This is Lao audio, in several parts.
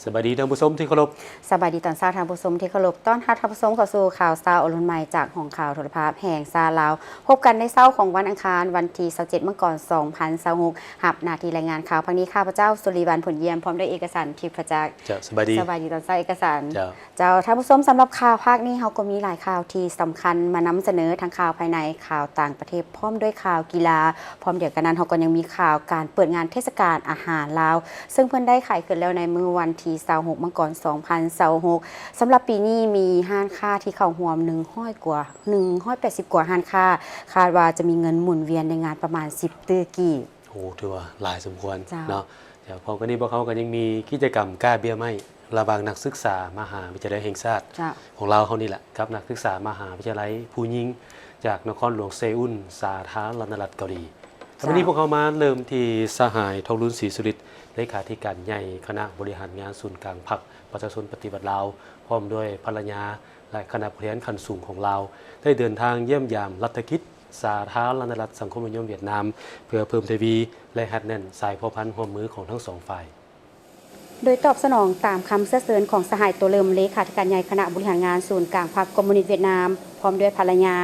ສະບາຍດີທ່ານຜູ້ຊົມທີ່ເຄົາລົບ. ສະບາຍດີຕອນເຊົ້າທ່ານຜູ້ຊົມທີ່ເຄົາລົບ. ຕ້ອນຮັບທ່ານຜູ້ຊົມເຂົ້າສູ່ຂ່າວເຊົ້າອາລຸນໃໝ່ຈາກຫ້ອງຂ່າວໂທລະພາບແຫ່ງຊາດລາວ. ພົບກັນໃນເຊົ້າຂອງວັນອັງຄານ ວັນທີຊາວເຈັດ ມັງກອນ ສອງພັນຊາວຫົກ. ຮັບໜ້າທີ່ລາຍງານຂ່າວພາກນີ້ ຂ້າພະເຈົ້າ ສຸລິວັນ ຜົນຢ້ຽມ ພ້ອມດ້ວຍເອກະສັນ ທິບພະຈັກ. ເຈົ້າ ສະບາຍດີ. ສະບາຍດີຕອນເຊົ້າ ເອກະສັນ. ເຈົ້າ. ເຈົ້າ ທ່ານຜູ້ຊົມ, ສຳລັບຂ່າວພາກນີ້ ເຮົາກໍມີຫຼາຍຂ່າວທີ່ສຳຄັນມານຳສະເໜີ, ທັງຂ່າວພາຍໃນ, ຂ່າວຕ່າງປະເທດ, ພ້ອມດ້ວຍຂ່າວກິລາ. ພ້ອມດຽວກັນນັ້ນ ເຮົາກໍຍັງມີຂ່າວການເປີດງານເທດສະການອາຫານລາວ, ເຊິ່ງເພິ່ນໄດ້ຂາຍຂຶ້ນແລ້ວໃນມື້ວັນທີຊາວຫົກ ມັງກອນ ສອງພັນຊາວຫົກ. ສຳລັບປີນີ້ມີຮ້ານຄ້າທີ່ເຂົ້າຮ່ວມໜຶ່ງຮ້ອຍກວ່າ ໜຶ່ງຮ້ອຍແປດສິບກວ່າຮ້ານຄ້າ, ຄາດວ່າຈະມີເງິນໝູນວຽນໃນງານປະມານສິບຕື້ກີບ. ໂອ້ ຖືວ່າຫຼາຍສົມຄວນ. ເຈົ້າ. ເນາະ. ແລ້ວພ້ອມກັນນີ້ ພວກເຮົາກໍຍັງມີກິດຈະກຳກ້າເບ້ຍໄມ້ ລະຫວ່າງນັກສຶກສາມະຫາວິທະຍາໄລແຫ່ງຊາດ ເຈົ້າ ຂອງລາວເຮົານີ້ແຫຼະ ກັບນັກສຶກສາມະຫາວິທະຍາໄລຜູ້ຍິງ ຈາກນະຄອນຫຼວງເຊອຸນ ສາທາລະນະລັດເກົາຫຼີ. ເຈົ້າ. ວັນນີ້ພວກເຮົາມາເລີ່ມທີ່ສະຫາຍ ທອງລຸນ ສີສຸລິດ ເລຂາທິການໃຫຍ່ຄະນະບໍລິຫານງານສູນກາງພັກປະຊາຊົນປະຕິວັດລາວ ພ້ອມດ້ວຍພັນລະຍາ ແລະ ຄະນະຜູ້ແທນຂັ້ນສູງຂອງລາວ ໄດ້ເດີນທາງຢ້ຽມຢາມລັດຖະກິດສາທາລະນະລັດສັງຄົມນິຍົມຫວຽດນາມ ເພື່ອເພີ່ມທະວີ ແລະ ຮັດແໜ້ນສາຍພົວພັນຮ່ວມມືຂອງທັງສອງຝ່າຍ. ໂດຍຕອບສະໜອງຕາມຄຳເຊື້ອເຊີນຂອງສະຫາຍ ໂຕເລີມ ເລຂາທິການໃຫຍ່ຄະນະບໍລິຫານງານສູນກາງພັກຄອມມູນິດຫວຽດນາມ ພ້ອມດ້ວຍພັນລະຍາ,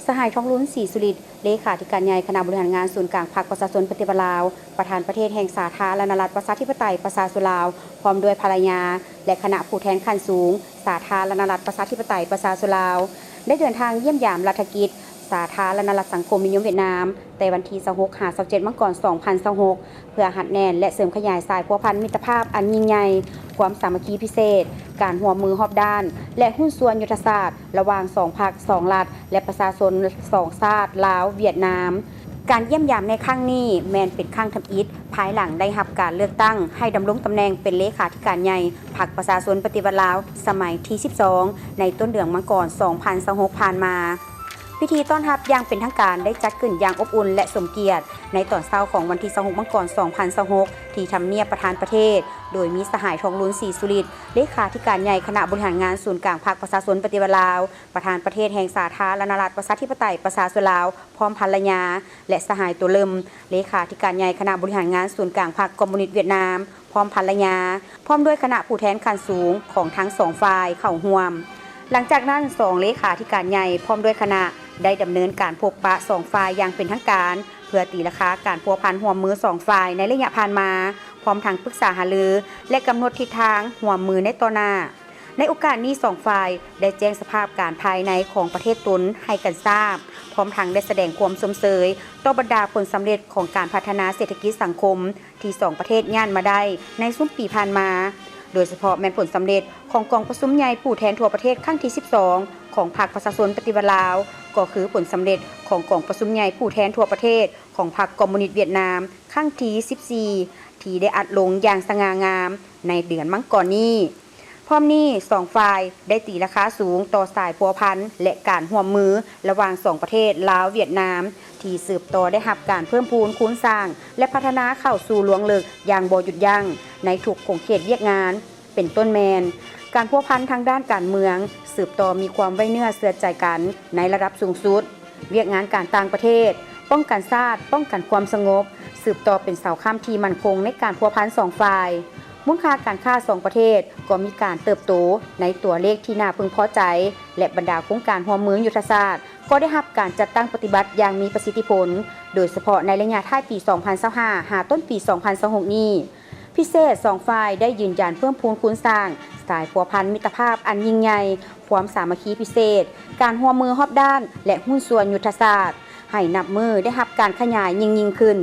ສະຫາຍ ທອງລຸນ ສີສຸລິດ ເລຂາທິການໃຫຍ່ຄະນະບໍລິຫານງານສູນກາງພັກປະຊາຊົນປະຕິວັດລາວ, ປະທານປະເທດແຫ່ງສາທາລະນະລັດປະຊາທິປະໄຕປະຊາຊົນລາວ ພ້ອມດ້ວຍພັນລະຍາ ແລະ ຄະນະຜູ້ແທນຂັ້ນສູງ ສາທາລະນະລັດປະຊາທິປະໄຕປະຊາຊົນລາວ ໄດ້ເດີນທາງຢ້ຽມຢາມລັດຖະກິດ ສາທາລະນະລັດສັງຄົມນິຍົມຫວຽດນາມ ແຕ່ວັນທີຊາວຫົກ ຫາ ຊາວເຈັດ ມັງກອນ ສອງພັນຊາວຫົກ ເພື່ອຮັດແໜ້ນ ແລະ ເສີມຂະຫຍາຍສາຍພົວພັນມິດຕະພາບອັນຍິ່ງໃຫຍ່, ຄວາມສາມັກຄີພິເສດ, ການຮ່ວມມືຮອບດ້ານ ແລະ ຫຸ້ນສ່ວນຍຸດທະສາດລະຫວ່າງສອງພັກ, ສອງລັດ ແລະ ປະຊາຊົນສອງຊາດ ລາວ-ຫວຽດນາມ. ການຢ້ຽມຢາມໃນຄັ້ງນີ້ແມ່ນເປັນຄັ້ງທຳອິດ ພາຍຫຼັງໄດ້ຮັບການເລືອກຕັ້ງໃຫ້ດຳລົງຕຳແໜ່ງເປັນເລຂາທິການໃຫຍ່ພັກປະຊາຊົນປະຕິວັດລາວ ສະໄໝທີສິບສອງ ໃນຕົ້ນເດືອນມັງກອນ ສອງພັນຊາວຫົກ ຜ່ານມາ. ພິທີຕ້ອນຮັບຢ່າງເປັນທາງການໄດ້ຈັດຂຶ້ນຢ່າງອົບອຸ່ນ ແລະ ສົມກຽດ ໃນຕອນເຊົ້າຂອງວັນທີຊາວຫົກ ມັງກອນ ສອງພັນຊາວຫົກ ທີ່ທຳນຽບປະທານປະເທດ, ໂດຍມີສະຫາຍ ທອງລຸນ ສີສຸລິດ ເລຂາທິການໃຫຍ່ຄະນະບໍລິຫານງານສູນກາງພັກປະຊາຊົນປະຕິວັດລາວ, ປະທານປະເທດແຫ່ງສາທາລະນະລັດປະຊາທິປະໄຕປະຊາຊົນລາວ ພ້ອມພັນລະຍາ ແລະ ສະຫາຍ ໂຕເລີມ ເລຂາທິການໃຫຍ່ຄະນະບໍລິຫານງານສູນກາງພັກຄອມມູນິດຫວຽດນາມ ພ້ອມພັນລະຍາ ພ້ອມດ້ວຍຄະນະຜູ້ແທນຂັ້ນສູງຂອງທັງສອງຝ່າຍເຂົ້າຮ່ວມ. ຫຼັງຈາກນັ້ນ ສອງເລຂາທິການໃຫຍ່ພ້ອມດ້ວຍຄະນະ ໄດ້ດຳເນີນການພົບປະສອງຝ່າຍຢ່າງເປັນທາງການ ເພື່ອຕີລາຄາການພົວພັນຮ່ວມມືສອງຝ່າຍໃນໄລຍະຜ່ານມາ, ພ້ອມທັງປຶກສາຫາລື ແລະ ກຳນົດທິດທາງຮ່ວມມືໃນຕໍ່ໜ້າ. ໃນໂອກາດນີ້ ສອງຝ່າຍໄດ້ແຈ້ງສະພາບການພາຍໃນຂອງປະເທດຕົນໃຫ້ກັນຊາບ, ພ້ອມທັງໄດ້ສະແດງຄວາມຊົມເຊີຍຕໍ່ບັນດາຜົນສຳເລັດຂອງການພັດທະນາເສດຖະກິດສັງຄົມ ທີ່ສອງປະເທດຍາດມາໄດ້ໃນຊຸມປີຜ່ານມາ, ໂດຍສະເພາະແມ່ນຜົນສຳເລັດຂອງກອງປະຊຸມໃຫຍ່ຜູ້ແທນທົ່ວປະເທດຄັ້ງທີສິບສອງ ຂອງພັກປະຊາຊົນປະຕິວັດລາວ, ກໍຄືຜົນສຳເລັດຂອງກອງປະຊຸມໃຫຍ່ຜູ້ແທນທົ່ວປະເທດຂອງພັກຄອມມູນິດຫວຽດນາມຄັ້ງທີສິບສີ່ ທີ່ໄດ້ອັດລົງຢ່າງສະຫງ່າງາມໃນເດືອນມັງກອນນີ້. ພ້ອມນີ້ ສອງຝ່າຍໄດ້ຕີລາຄາສູງຕໍ່ສາຍພົວພັນ ແລະ ການຮ່ວມມືລະຫວ່າງສອງປະເທດລາວ-ຫວຽດນາມ ທີ່ສືບຕໍ່ໄດ້ຮັບການເພີ່ມພູນຄູນສ້າງ ແລະ ພັດທະນາເຂົ້າສູ່ລວງເລິກຢ່າງບໍ່ຢຸດຢັ້ງໃນທຸກຂົງເຂດວຽກງານ, ເປັນຕົ້ນແມ່ນ ການພົວພັນທາງດ້ານການເມືອງ, ສືບຕໍ່ມີຄວາມໄວ້ເນື້ອເຊື່ອໃຈກັນໃນລະດັບສູງສຸດ, ວຽກງານການຕ່າງປະເທດ, ປ້ອງກັນຊາດ, ປ້ອງກັນຄວາມສະຫງົບ, ສືບຕໍ່ເປັນເສົາຄ້ຳທີ່ໝັ້ນຄົງໃນການພົວພັນສອງຝ່າຍ. ມູນຄ່າການຄ້າສອງປະເທດກໍມີການເຕີບໂຕໃນຕົວເລກທີ່ໜ້າເພິ່ງພໍໃຈ ແລະ ບັນດາໂຄງການຮ່ວມມືຍຸດທະສາດກໍໄດ້ຮັບການຈັດຕັ້ງປະຕິບັດຢ່າງມີປະສິດທິຜົນ, ໂດຍສະເພາະໃນໄລຍະທ້າຍປີສອງພັນຊາວຫ້າ ຫາຕົ້ນປີສອງພັນຊາວຫົກນີ້. ພິເສດ ສອງຝ່າຍໄດ້ຢືນຢັນເພີ່ມພູນຄູນສ້າງສາຍພົວພັນມິດຕະພາບອັນຍິ່ງໃຫຍ່, ຄວາມສາມັກຄີພິເສດ, ການຮ່ວມມືຮອບດ້ານ ແລະ ຫຸ້ນສ່ວນຍຸດທະສາດ, ໃຫ້ນັບມື້ໄດ້ຮັບການຂະຫຍາຍຍິ່ງໆຂຶ້ນ.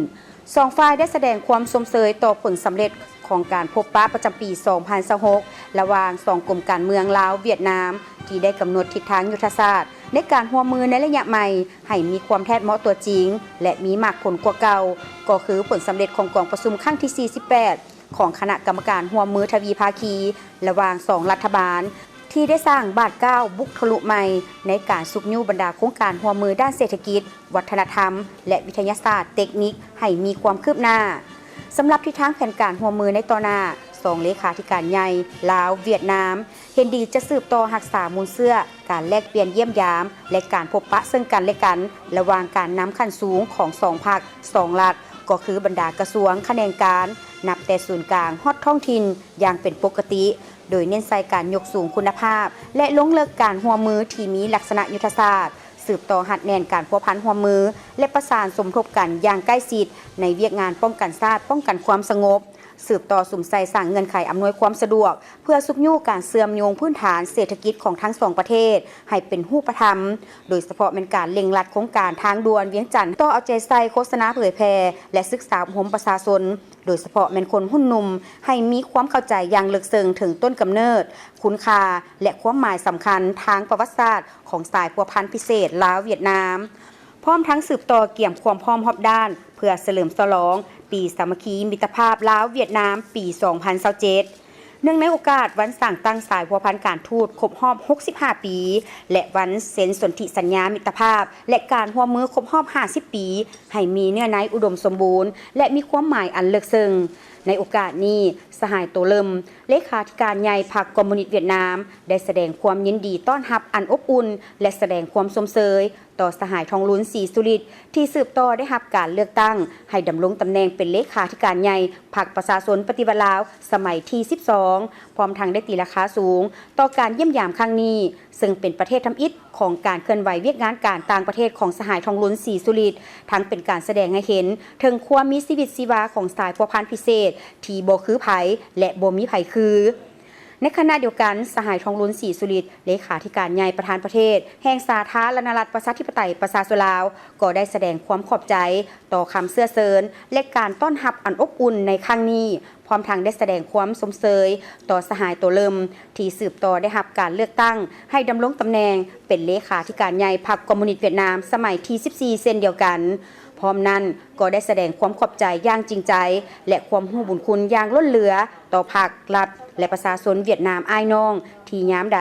ສອງຝ່າຍໄດ້ສະແດງຄວາມຊົມເຊີຍຕໍ່ຜົນສຳເລັດຂອງການພົບປະປະຈຳປີສອງພັນຊາວຫົກ ລະຫວ່າງສອງກົມການເມືອງລາວ-ຫວຽດນາມ ທີ່ໄດ້ກຳນົດທິດທາງຍຸດທະສາດໃນການຮ່ວມມືໃນໄລຍະໃໝ່ ໃຫ້ມີຄວາມແທດເໝາະຕົວຈິງ ແລະ ມີໝາກຜົນກວ່າເກົ່າ, ກໍຄືຜົນສຳເລັດຂອງກອງປະຊຸມຄັ້ງທີສີ່ສິບແປດ ຂອງຄະນະກຳມະການຮ່ວມມືທະວີພາຄີ ລະຫວ່າງສອງລັດຖະບານ ທີ່ໄດ້ສ້າງບາດກ້າວບຸກທະລຸໃໝ່ໃນການຊຸກຍູ້ບັນດາໂຄງການຮ່ວມມືດ້ານເສດຖະກິດ, ວັດທະນະທຳ ແລະ ວິທະຍາສາດເຕັກນິກໃຫ້ມີຄວາມຄືບໜ້າ. ສຳລັບທິດທາງແຜນການຮ່ວມມືໃນຕໍ່ໜ້າ, ສອງເລຂາທິການໃຫຍ່ລາວ-ຫວຽດນາມ ເຫັນດີຈະສືບຕໍ່ຮັກສາມູນເຊື້ອການແລກປ່ຽນຢ້ຽມຢາມ ແລະ ການພົບປະເຊິ່ງກັນ ແລະ ກັນ ລະຫວ່າງການນຳຂັ້ນສູງຂອງສອງພັກ, ສອງລັດ ກໍຄືບັນດາກະຊວງ, ຂະແໜງການ, ນັບແຕ່ສູນກາງຮອດທ້ອງຖິ່ນຢ່າງເປັນປົກກະຕິ, ໂດຍເນັ້ນໃສ່ການຍົກສູງຄຸນນະພາບ ແລະ ລົງເລິກການຮ່ວມມືທີ່ມີລັກສະນະຍຸດທະສາດ, ສືບຕໍ່ຮັດແໜ້ນການພົວພັນຮ່ວມມື ແລະ ປະສານສົມທົບກັນຢ່າງໃກ້ຊິດໃນວຽກງານປ້ອງກັນຊາດ, ປ້ອງກັນຄວາມສະຫງົບ, ສືບຕໍ່ສຸມໃສ່ສ້າງເງື່ອນໄຂອຳນວຍຄວາມສະດວກ ເພື່ອຊຸກຍູ້ການເຊື່ອມໂຍງພື້ນຖານເສດຖະກິດຂອງທັງສອງປະເທດໃຫ້ເປັນຮູບປະທຳ, ໂດຍສະເພາະແມ່ນການເລັ່ງລັດໂຄງການທາງດ່ວນວຽງຈັນ ຕໍ່ເອົາໃຈໃສ່ໂຄສະນາເຜີຍແຜ່ ແລະ ສຶກສາອົບຮົມປະຊາຊົນ, ໂດຍສະເພາະແມ່ນຄົນຮຸ່ນໜຸ່ມ ໃຫ້ມີຄວາມເຂົ້າໃຈຢ່າງເລິກເຊິ່ງເຖິງຕົ້ນກຳເນີດ, ຄຸນຄ່າ ແລະ ຄວາມໝາຍສຳຄັນທາງປະຫວັດສາດຂອງສາຍພົວພັນພິເສດລາວ-ຫວຽດນາມ, ພ້ອມທັງສືບຕໍ່ກຽມຄວາມພ້ອມຮອບດ້ານ ເພື່ອສະເຫຼີມສະຫຼອງປີສາມັກຄີມິດຕະພາບລາວ-ຫວຽດນາມ ປີສອງພັນຊາວເຈັດ. ເນື່ອງໃນໂອກາດວັນສ້າງຕັ້ງສາຍພົວພັນການທູດຄົບຮອບຫົກສິບຫ້າປີ ແລະ ວັນເຊັນສົນທິສັນຍາມິດຕະພາບ ແລະ ການຮ່ວມມືຄົບຮອບຫ້າສິບປີ ໃຫ້ມີເນື້ອໃນອຸດົມສົມບູນ ແລະ ມີຄວາມໝາຍອັນເລິກເຊິ່ງ. ໃນໂອກາດນີ້, ສະຫາຍ ໂຕເລິມ ເລຂາທິການໃຫຍ່ພັກຄອມມູນິດຫວຽດນາມ ໄດ້ສະແດງຄວາມຍິນດີຕ້ອນຮັບອັນອົບອຸ່ນ ແລະ ສະແດງຄວາມຊົມເຊີຍ ຕໍ່ສະຫາຍ ທອງລຸນ ສີສຸລິດ ທີ່ສືບຕໍ່ໄດ້ຮັບການເລືອກຕັ້ງໃຫ້ດຳລົງຕຳແໜ່ງເປັນເລຂາທິການໃຫຍ່ພັກປະຊາຊົນປະຕິວັດລາວ ສະໄໝທີສິບສອງ ພ້ອມທັງໄດ້ຕີລາຄາສູງຕໍ່ການຢ້ຽມຢາມຄັ້ງນີ້, ເຊິ່ງເປັນປະເທດທຳອິດຂອງການເຄື່ອນໄຫວວຽກງານການຕ່າງປະເທດຂອງສະຫາຍ ທອງລຸນ ສີສຸລິດ, ທັງເປັນການສະແດງໃຫ້ເຫັນເຖິງຄວາມມີຊີວິດຊີວາຂອງສາຍພົວພັນພິເສດທີ່ບໍ່ຄືໃຜ ແລະ ບໍ່ມີໃຜຄື. ໃນຂະນະດຽວກັນ, ສະຫາຍ ທອງລຸນ ສີສຸລິດ ເລຂາທິການໃຫຍ່ປະທານປະເທດແຫ່ງສາທາລະນະລັດ ປະຊາທິປະໄຕ ປະຊາຊົນລາວ ກໍໄດ້ສະແດງຄວາມຂອບໃຈຕໍ່ຄຳເຊື້ອເຊີນ ແລະ ການຕ້ອນຮັບອັນອົບອຸ່ນໃນຄັ້ງນີ້, ພ້ອມທັງໄດ້ສະແດງຄວາມຊົມເຊີຍຕໍ່ສະຫາຍ ໂຕເລິມ ທີ່ສືບຕໍ່ໄດ້ຮັບການເລືອກຕັ້ງໃຫ້ດຳລົງຕຳແໜ່ງເປັນເລຂາທິການໃຫຍ່ພັກຄອມມູນິດຫວຽດນາມ ສະໄໝທີສິບສີ່ ເຊັ່ນດຽວກັນ. ພ້ອມນັ້ນ, ກໍໄດ້ສະແດງຄວາມຂອບໃຈຢ່າງຈິງໃຈ ແລະ ຄວາມຮູ້ບຸນຄຸນຢ່າງລົ້ນເຫຼືອຕໍ່ພັກ, ລັດ ແລະ ປະຊາຊົນຫວຽດນາມອ້າຍນ້ອງ ທີ່ຍາມໃດ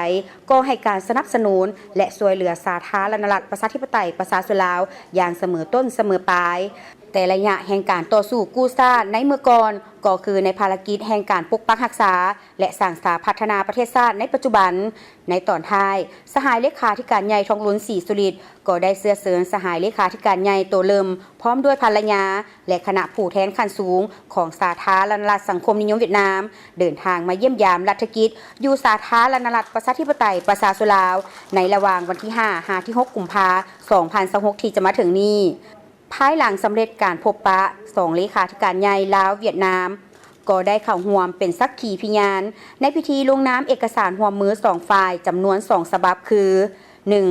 ກໍໃຫ້ການສະໜັບສະໜູນ ແລະ ຊ່ວຍເຫຼືອສາທາລະນະລັດ ປະຊາທິປະໄຕ ປະຊາຊົນລາວຢ່າງສະເໝີຕົ້ນສະເໝີປາຍ. ແຕ່ໄລຍະແຫ່ງການຕໍ່ສູ້ກູ້ຊາດໃນເມື່ອກ່ອນ ກໍຄືໃນພາລະກິດແຫ່ງການປົກປັກຮັກສາ ແລະ ສ້າງສາພັດທະນາປະເທດຊາດໃນປັດຈຸບັນ. ໃນຕອນທ້າຍ, ສະຫາຍເລຂາທິການໃຫຍ່ ທອງລຸນ ສີສຸລິດ ກໍໄດ້ເຊື້ອເຊີນສະຫາຍເລຂາທິການໃຫຍ່ ໂຕເລີມ ພ້ອມດ້ວຍພັນລະຍາ ແລະ ຄະນະຜູ້ແທນຂັ້ນສູງຂອງສາທາລະນະລັດສັງຄົມນິຍົມຫວຽດນາມ ເດີນທາງມາຢ້ຽມຢາມລັດຖະກິດຢູ່ສາທາລະນະລັດປະຊາທິປະໄຕປະຊາຊົນລາວ ໃນລະຫວ່າງວັນທີຫ້າ ຫາ ທີຫົກ ກຸມພາ ສອງພັນຊາວຫົກ ທີ່ຈະມາເຖິງນີ້. ພາຍຫຼັງສຳເລັດການພົບປະສອງເລຂາທິການໃຫຍ່ລາວ-ຫວຽດນາມ ກໍໄດ້ເຂົ້າຮ່ວມເປັນສັກຂີພິຍານໃນພິທີລົງນາມເອກະສານຮ່ວມມືສອງຝ່າຍຈຳນວນສອງສະບັບ ຄື ໜຶ່ງ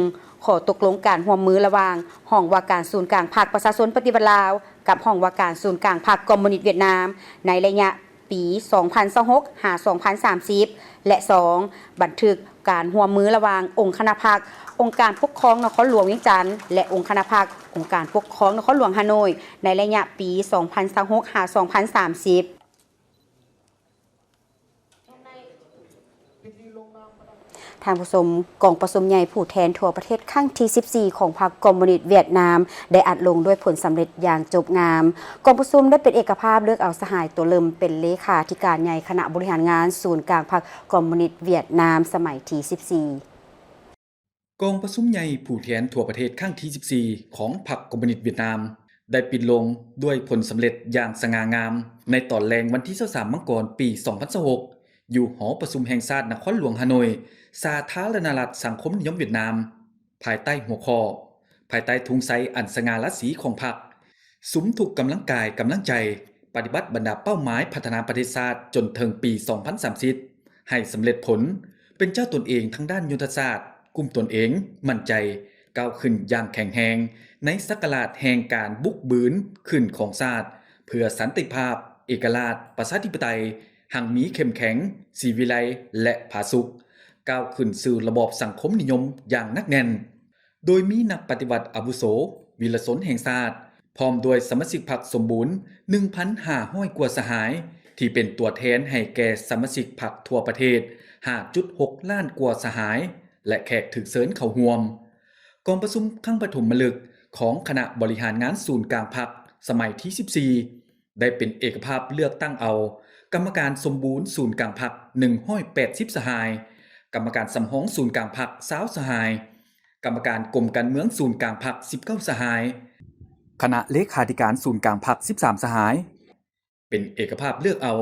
ຂໍ້ຕົກລົງການຮ່ວມມືລະຫວ່າງຫ້ອງວ່າການສູນກາງພັກປະຊາຊົນປະຕິວັດລາວ ກັບຫ້ອງວ່າການສູນກາງພັກຄອມມູນິດຫວຽດນາມ ໃນໄລຍະ ປີສອງພັນຊາວຫົກ ຫາ ສອງພັນສາມສິບ ແລະ ສອງ ບັນທຶກການຮ່ວມມືລະຫວ່າງອົງຄະນະພັກ, ອົງການປົກຄອງນະຄອນຫຼວງວຽງຈັນ ແລະ ອົງຄະນະພັກ, ອົງການປົກຄອງນະຄອນຫຼວງຮ່າໂນ້ຍ ໃນໄລຍະປີສອງພັນຊາວຫົກ ຫາ ສອງພັນສາມສິບ. ທ່ານຜູ້ຊົມ, ກອງປະຊຸມໃຫຍ່ຜູ້ແທນທົ່ວປະເທດຄັ້ງທີສິບສີ່ ຂອງພັກຄອມມູນິດຫວຽດນາມ ໄດ້ອັດລົງດ້ວຍຜົນສຳເລັດຢ່າງຈົບງາມ. ກອງປະຊຸມໄດ້ເປັນເອກະພາບເລືອກເອົາສະຫາຍ ໂຕເລີມ ເປັນເລຂາທິການໃຫຍ່ຄະນະບໍລິຫານງານສູນກາງພັກຄອມມູນິດຫວຽດນາມ ສະໄໝທີສິບສີ່. ກອງປະຊຸມໃຫຍ່ຜູ້ແທນທົ່ວປະເທດຄັ້ງທີສິບສີ່ ຂອງພັກຄອມມູນິດຫວຽດນາມ ໄດ້ປິດລົງດ້ວຍຜົນສຳເລັດຢ່າງສະຫງ່າງາມ ໃນຕອນແລງວັນທີຊາວສາມ ມັງກອນ ປີສອງພັນຊາວຫົກ ຢູ່ຫໍປະຊຸມແຫ່ງຊາດນະຄອນຫຼວງຮ່າໂນ້ຍ ສາທາລະນະລັດສັງຄົມນິຍົມຫວຽດນາມ ພາຍໃຕ້ຫົວຂໍ້ ພາຍໃຕ້ທຸງໄຊອັນສະຫງ່າລາສີຂອງພັກ, ສຸມທຸກກຳລັງກາຍກຳລັງໃຈ ປະຕິບັດບັນດາເປົ້າໝາຍພັດທະນາປະເທດຊາດຈົນເຖິງປີສອງພັນສາມສິບ ໃຫ້ສຳເລັດຜົນ, ເປັນເຈົ້າຕົນເອງທາງດ້ານຍຸດທະສາດ, ກຸ້ມຕົນເອງ, ໝັ້ນໃຈ, ກ້າວຂຶ້ນຢ່າງແຂງແຮງ ໃນສັກກະລາດແຫ່ງການບຸກບືນຂຶ້ນຂອງຊາດ ເພື່ອສັນຕິພາບ, ເອກະລາດ, ປະຊາທິປະໄຕ, ຮັ່ງມີເຂັ້ມແຂງ, ສີວິໄລ ແລະ ຜາສຸກ, ກ້າວຂຶ້ນສູ່ລະບອບສັງຄົມນິຍົມຢ່າງໜັກແໜ້ນ. ໂດຍມີນັກປະຕິວັດອາວຸໂສ, ວິລະຊົນແຫ່ງຊາດ, ພ້ອມດ້ວຍສະມາຊິກພັກສົມບູນ ໜຶ່ງພັນຫ້າຮ້ອຍກວ່າສະຫາຍ ທີ່ເປັນຕົວແທນໃຫ້ແກ່ສະມາຊິກພັກທົ່ວປະເທດ ຫ້າຈຸດຫົກລ້ານກວ່າສະຫາຍ ແລະ ແຂກຖືກເຊີນເຂົ້າຮ່ວມ. ກອງປະຊຸມຄັ້ງປະຖົມມະລຶກຂອງຄະນະບໍລິຫານງານສູນກາງພັກ ສະໄໝທີສິບສີ່ ໄດ້ເປັນເອກະພາບເລືອກຕັ້ງເອົາ ກຳມະການສົມບູນສູນກາງພັກ ໜຶ່ງຮ້ອຍແປດສິບສະຫາຍ, ກຳມະການສຳຮອງສູນກາງພັກ ຊາວສະຫາຍ, ກຳມະການກົມການເມືອງສູນກາງພັກ ສິບເກົ້າສະຫາຍ, ຄະນະເລຂາທິການສູນກາງພັກສິບສາມສະຫາຍ ເປັນເອກະພາບເລືອກເອົາ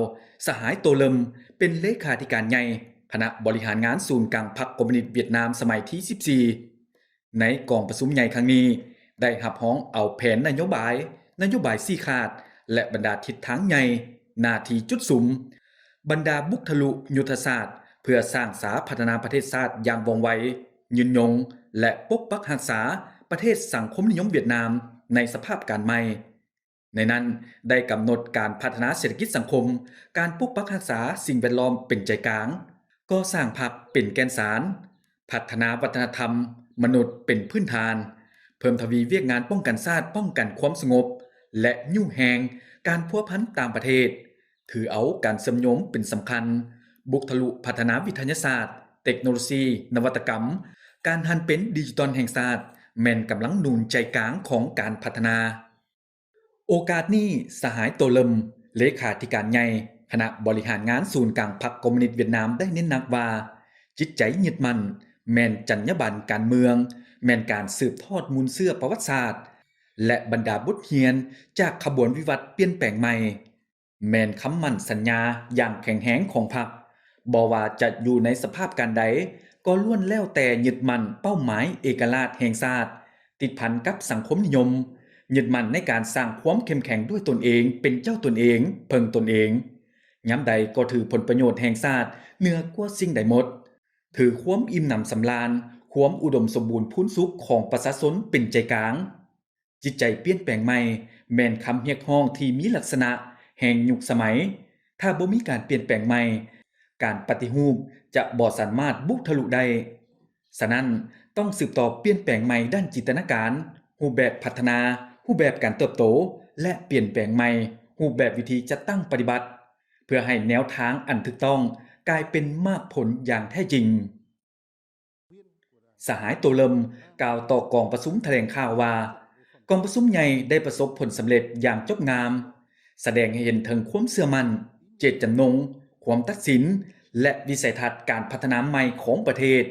ສະຫາຍ ໂຕເລິມ ເປັນເລຂາທິການໃຫຍ່ຄະນະບໍລິຫານງານສູນກາງພັກຄອມມູນິດຫວຽດນາມສະໄໝທີສິບສີ່ ໃນກອງປະຊຸມໃຫຍ່ຄັ້ງນີ້ ໄດ້ຮັບຮອງເອົາແຜນນະໂຍບາຍ, ນະໂຍບາຍຊີ້ຂາດ ແລະ ບັນດາທິດທາງໃຫຍ່, ໜ້າທີ່ຈຸດສຸມ, ບັນດາບຸກທະລຸຍຸດທະສາດ ເພື່ອສ້າງສາພັດທະນາປະເທດຊາດຢ່າງວ່ອງໄວ, ຍືນຍົງ ແລະ ປົກປັກຮັກສາປະເທດສັງຄົມນິຍົມຫວຽດນາມໃນສະພາບການໃໝ່. ໃນນັ້ນໄດ້ກຳນົດການພັດທະນາເສດຖະກິດສັງຄົມ, ການປົກປັກຮັກສາສິ່ງແວດລ້ອມເປັນໃຈກາງ, ກໍ່ສ້າງພັກເປັນແກ່ນສານ, ພັດທະນາວັດທະນະທຳມະນຸດເປັນພື້ນຖານ, ເພີ່ມທະວີວຽກງານປ້ອງກັນຊາດ, ປ້ອງກັນຄວາມສະຫງົບ ແລະ ຍູ້ແຮງການພົວພັນຕ່າງປະເທດ, ຖືເອົາການເຊື່ອມໂຍງເປັນສຳຄັນ, ບຸກທະລຸພັດທະນາວິທະຍາສາດ, ເຕັກໂນໂລຊີ, ນະວັດຕະກຳ, ການຫັນເປັນດິຈິຕອນແຫ່ງຊາດ ແມ່ນກຳລັງໜູນໃຈກາງຂອງການພັດທະນາ. ໂອກາດນີ້, ສະຫາຍ ໂຕເລິມ ເລຂາທິການໃຫຍ່ຄະນະບໍລິຫານງານສູນກາງພັກຄອມມູນິດຫວຽດນາມ ໄດ້ເນັ້ນໜັກວ່າ ຈິດໃຈຍຶດໝັ້ນແມ່ນຈັນຍາບັນການເມືອງ, ແມ່ນການສືບທອດມູນເຊື້ອປະຫວັດສາດ ແລະ ບັນດາບົດຮຽນຈາກຂະບວນວິວັດປ່ຽນແປງໃໝ່, ແມ່ນຄຳໝັ້ນສັນຍາຢ່າງແຂງແຮງຂອງພັກ. ບໍ່ວ່າຈະຢູ່ໃນສະພາບການໃດ, ກໍລ້ວນແລ້ວແຕ່ຍຶດໝັ້ນເປົ້າໝາຍເອກະລາດແຫ່ງຊາດ, ຕິດພັນກັບສັງຄົມນິຍົມ, ຍຶດໝັ້ນໃນການສ້າງຄວາມເຂັ້ມແຂງດ້ວຍຕົນເອງ, ເປັນເຈົ້າຕົນເອງ, ເພິ່ງຕົນເອງ, ຍາມໃດກໍຖືຜົນປະໂຫຍດແຫ່ງຊາດເໜືອກວ່າສິ່ງໃດໝົດ, ຖືຄວາມອີ່ມໜຳສຳລານ, ຄວາມອຸດົມສົມບູນພູນສຸກຂອງປະຊາຊົນເປັນໃຈກາງ. ຈິດໃຈປ່ຽນແປງໃໝ່ ແມ່ນຄຳຮຽກຮ້ອງທີ່ມີລັກສະນະແຫ່ງຍຸກສະໄໝ. ຖ້າບໍ່ມີການປ່ຽນແປງໃໝ່, ການປະຕິຮູບຈະບໍ່ສາມາດບຸກທະລຸໄດ້. ສະນັ້ນ, ຕ້ອງສືບຕໍ່ປ່ຽນແປງໃໝ່ດ້ານຈິນຕະນາການ, ຮູບແບບພັດທະນາ, ຮູບແບບການເຕີບໂຕ ແລະ ປ່ຽນແປງໃໝ່ຮູບແບບວິທີຈັດຕັ້ງປະຕິບັດ, ເພື່ອໃຫ້ແນວທາງອັນຖືກຕ້ອງກາຍເປັນໝາກຜົນຢ່າງແທ້ຈິງ. ສະຫາຍ ໂຕເລິມ ກ່າວຕໍ່ກອງປະຊຸມຖະແຫຼງຂ່າວວ່າ, ກອງປະຊຸມໃຫຍ່ໄດ້ປະສົບຜົນສຳເລັດຢ່າງຈົບງາມ, ສະແດງໃຫ້ເຫັນເຖິງຄວາມເຊື່ອໝັ້ນ, ເຈດຈຳນົງ, ຄວາມຕັດສິນ ແລະ ວິໄສທັດການພັດທະນາໃໝ່ຂອງປະເທດ,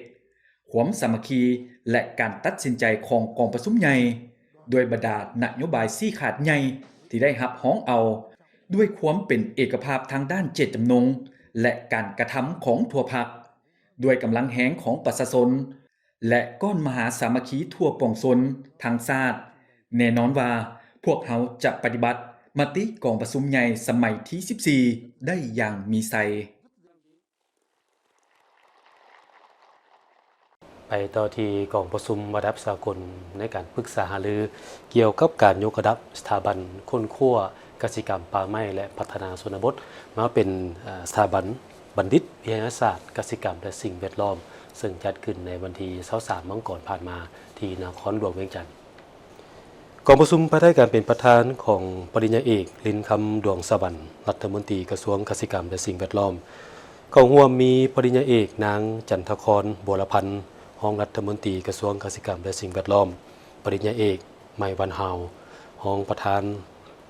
ຄວາມສາມັກຄີ ແລະ ການຕັດສິນໃຈຂອງກອງປະຊຸມໃຫຍ່, ດ້ວຍບັນດານະໂຍບາຍຊີ້ຂາດໃຫຍ່ທີ່ໄດ້ຮັບຮອງເອົາ, ດ້ວຍຄວາມເປັນເອກະພາບທາງດ້ານເຈດຈຳນົງ ແລະ ການກະທຳຂອງທົ່ວພັກ, ດ້ວຍກຳລັງແຮງຂອງປະຊາຊົນ ແລະ ກ້ອນມະຫາສາມັກຄີທົ່ວປວງຊົນທັງຊາດ, ແນ່ນອນວ່າພວກເຮົາຈະປະຕິບັດມະຕິກອງປະຊຸມໃຫຍ່ສະໄໝທີສິບສີ່ໄດ້ຢ່າງມີໄຊ. ໄປຕໍ່ທີ່ກອງປະຊຸມລະດັບສາກົນໃນການປຶກສາຫາລືກ່ຽວກັບການຍົກລະດັບສະຖາບັນຄົ້ນຄວ້າກະສິກຳປ່າໄມ້ ແລະ ພັດທະນາຊົນນະບົດ ມາເປັນ ເອີ່ ສະຖາບັນບັນດິດວິທະຍາສາດກະສິກຳ ແລະ ສິ່ງແວດລ້ອມ, ເຊິ່ງຈັດຂຶ້ນໃນວັນທີຊາວສາມມັງກອນຜ່ານມາ ທີ່ນະຄອນຫຼວງວຽງຈັນ. ກອງປະຊຸມພາຍໃຕ້ການເປັນປະທານຂອງປະລິນຍາເອກ ລິນຄຳ ດວງສະຫວັນ ລັດຖະມົນຕີກະຊວງກະສິກຳ ແລະ ສິ່ງແວດລ້ອມ. ເຂົ້າຮ່ວມມີປະລິນຍາເອກ ນາງ ຈັນທະຄອນ ບົວລະພັນ ຮອງລັດຖະມົນຕີກະຊວງກະສິກຳ ແລະ ສິ່ງແວດລ້ອມ, ປະລິນຍາເອກ ໄມ ວັນຮາວ ຮອງປະທານ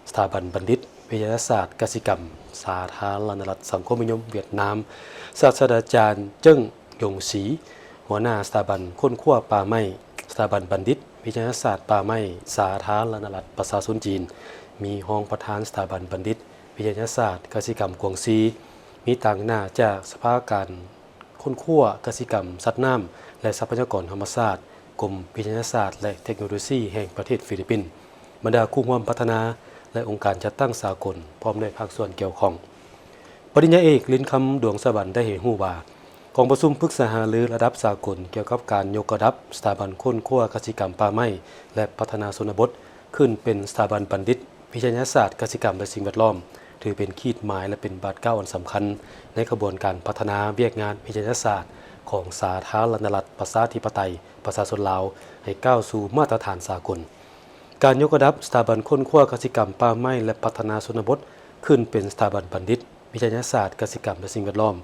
ສະຖາບັນບັນດິດວິທະຍາສາດກະສິກຳ ສາທາລະນະລັດສັງຄົມນິຍົມຫວຽດນາມ, ສາດສະດາຈານ ເຈິ້ງ ຢົງຊີ ຫົວໜ້າສະຖາບັນຄົ້ນຄວ້າປ່າໄມ້, ສະຖາບັນບັນດິດວິທະຍາສາດປ່າໄມ້ ສາທາລະນະລັດປະຊາຊົນຈີນ, ມີຮອງປະທານສະຖາບັນບັນດິດວິທະຍາສາດກະສິກຳກວາງຊີ, ມີຕາງໜ້າຈາກສະພາການຄົ້ນຄວ້າກະສິກຳ, ສັດນ້ຳ ແລະ ຊັບພະຍາກອນທຳມະຊາດ, ກົມວິທະຍາສາດ ແລະ ເທັກໂນໂລຊີແຫ່ງປະເທດຟີລິບປິນ, ບັນດາຄູ່ຮ່ວມພັດທະນາ ແລະ ອົງການຈັດຕັ້ງສາກົນ ພ້ອມດ້ວຍພາກສ່ວນກ່ຽວຂ້ອງ. ປະລິນຍາເອກ ລິນຄຳ ດວງສະຫວັນ ໄດ້ໃຫ້ຮູ້ວ່າ ກອງປະຊຸມປຶກສາຫາລືລະດັບສາກົນກ່ຽວກັບການຍົກລະດັບສະຖາບັນຄົ້ນຄວ້າກະສິກຳປ່າໄມ້ ແລະ ພັດທະນາຊົນນະບົດ ຂຶ້ນເປັນສະຖາບັນບັນດິດວິທະຍາສາດກະສິກຳ ແລະ ສິ່ງແວດລ້ອມ ຖືເປັນຂີດໝາຍ ແລະ ເປັນບາດກ້າວອັນສຳຄັນໃນຂະບວນການພັດທະນາວຽກງານວິທະຍາສາດຂອງສາທາລະນະລັດປະຊາທິປະໄຕປະຊາຊົນລາວ ໃຫ້ກ້າວສູ່ມາດຕະຖານສາກົນ. ການຍົກລະດັບສະຖາບັນຄົ້ນຄວ້າກະສິກຳ, ປ່າໄມ້ ແລະ ພັດທະນາຊົນນະບົດ ຂຶ້ນເປັນສະຖາບັນບັນດິດວິທະຍາສາດກະສິກຳ ແລະ ສິ່ງແວດລ້ອມ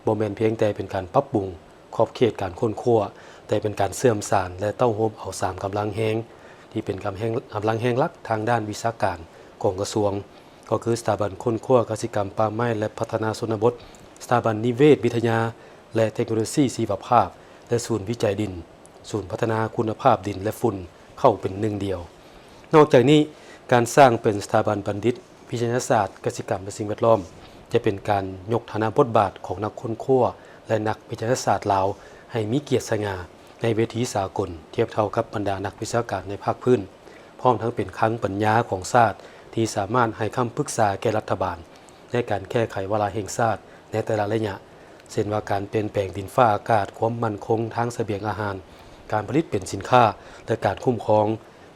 ບໍ່ແມ່ນພຽງແຕ່ເປັນການປັບປຸງຂອບເຂດການຄົ້ນຄວ້າ, ແຕ່ເປັນການເຊື່ອມສານ ແລະ ເຕົ້າໂຮມເອົາສາມກຳລັງແຮງ ທີ່ເປັນກຳແຮງ, ກຳລັງແຮງຫຼັກທາງດ້ານວິຊາການຂອງກະຊວງ, ກໍຄືສະຖາບັນຄົ້ນຄວ້າກະສິກຳ, ປ່າໄມ້ ແລະ ພັດທະນາຊົນນະບົດ, ສະຖາບັນນິເວດວິທະຍາ ແລະ ເທັກໂນໂລຊີຊີວະພາບ ແລະ ສູນວິໄຈດິນ, ສູນພັດທະນາຄຸນນະພາບດິນ ແລະ ຝຸ່ນ ເຂົ້າເປັນໜຶ່ງດຽວ. ນອກຈາກນີ້, ການສ້າງເປັນສະຖາບັນບັນດິດວິທະຍາສາດ, ກະສິກຳ ແລະ ສິ່ງແວດລ້ອມ ຈະເປັນການຍົກຖານະບົດບາດຂອງນັກຄົ້ນຄວ້າ ແລະ ນັກວິທະຍາສາດລາວໃຫ້ມີກຽດສະຫງ່າໃນເວທີສາກົນ ທຽບເທົ່າກັບບັນດານັກວິຊາການໃນພາກພື້ນ, ພ້ອມທັງເປັນຄັງປັນຍາຂອງຊາດທີ່ສາມາດໃຫ້ຄຳປຶກສາແກ່ລັດຖະບານໃນການແກ້ໄຂວາລະແຫ່ງຊາດໃນແຕ່ລະໄລຍະ, ເຊັ່ນວ່າການປ່ຽນແປງດິນຟ້າອາກາດ, ຄວາມໝັ້ນຄົງທາງສະບຽງອາຫານ, ການຜະລິດເປັນສິນຄ້າ ແລະ ການຄຸ້ມຄອງ,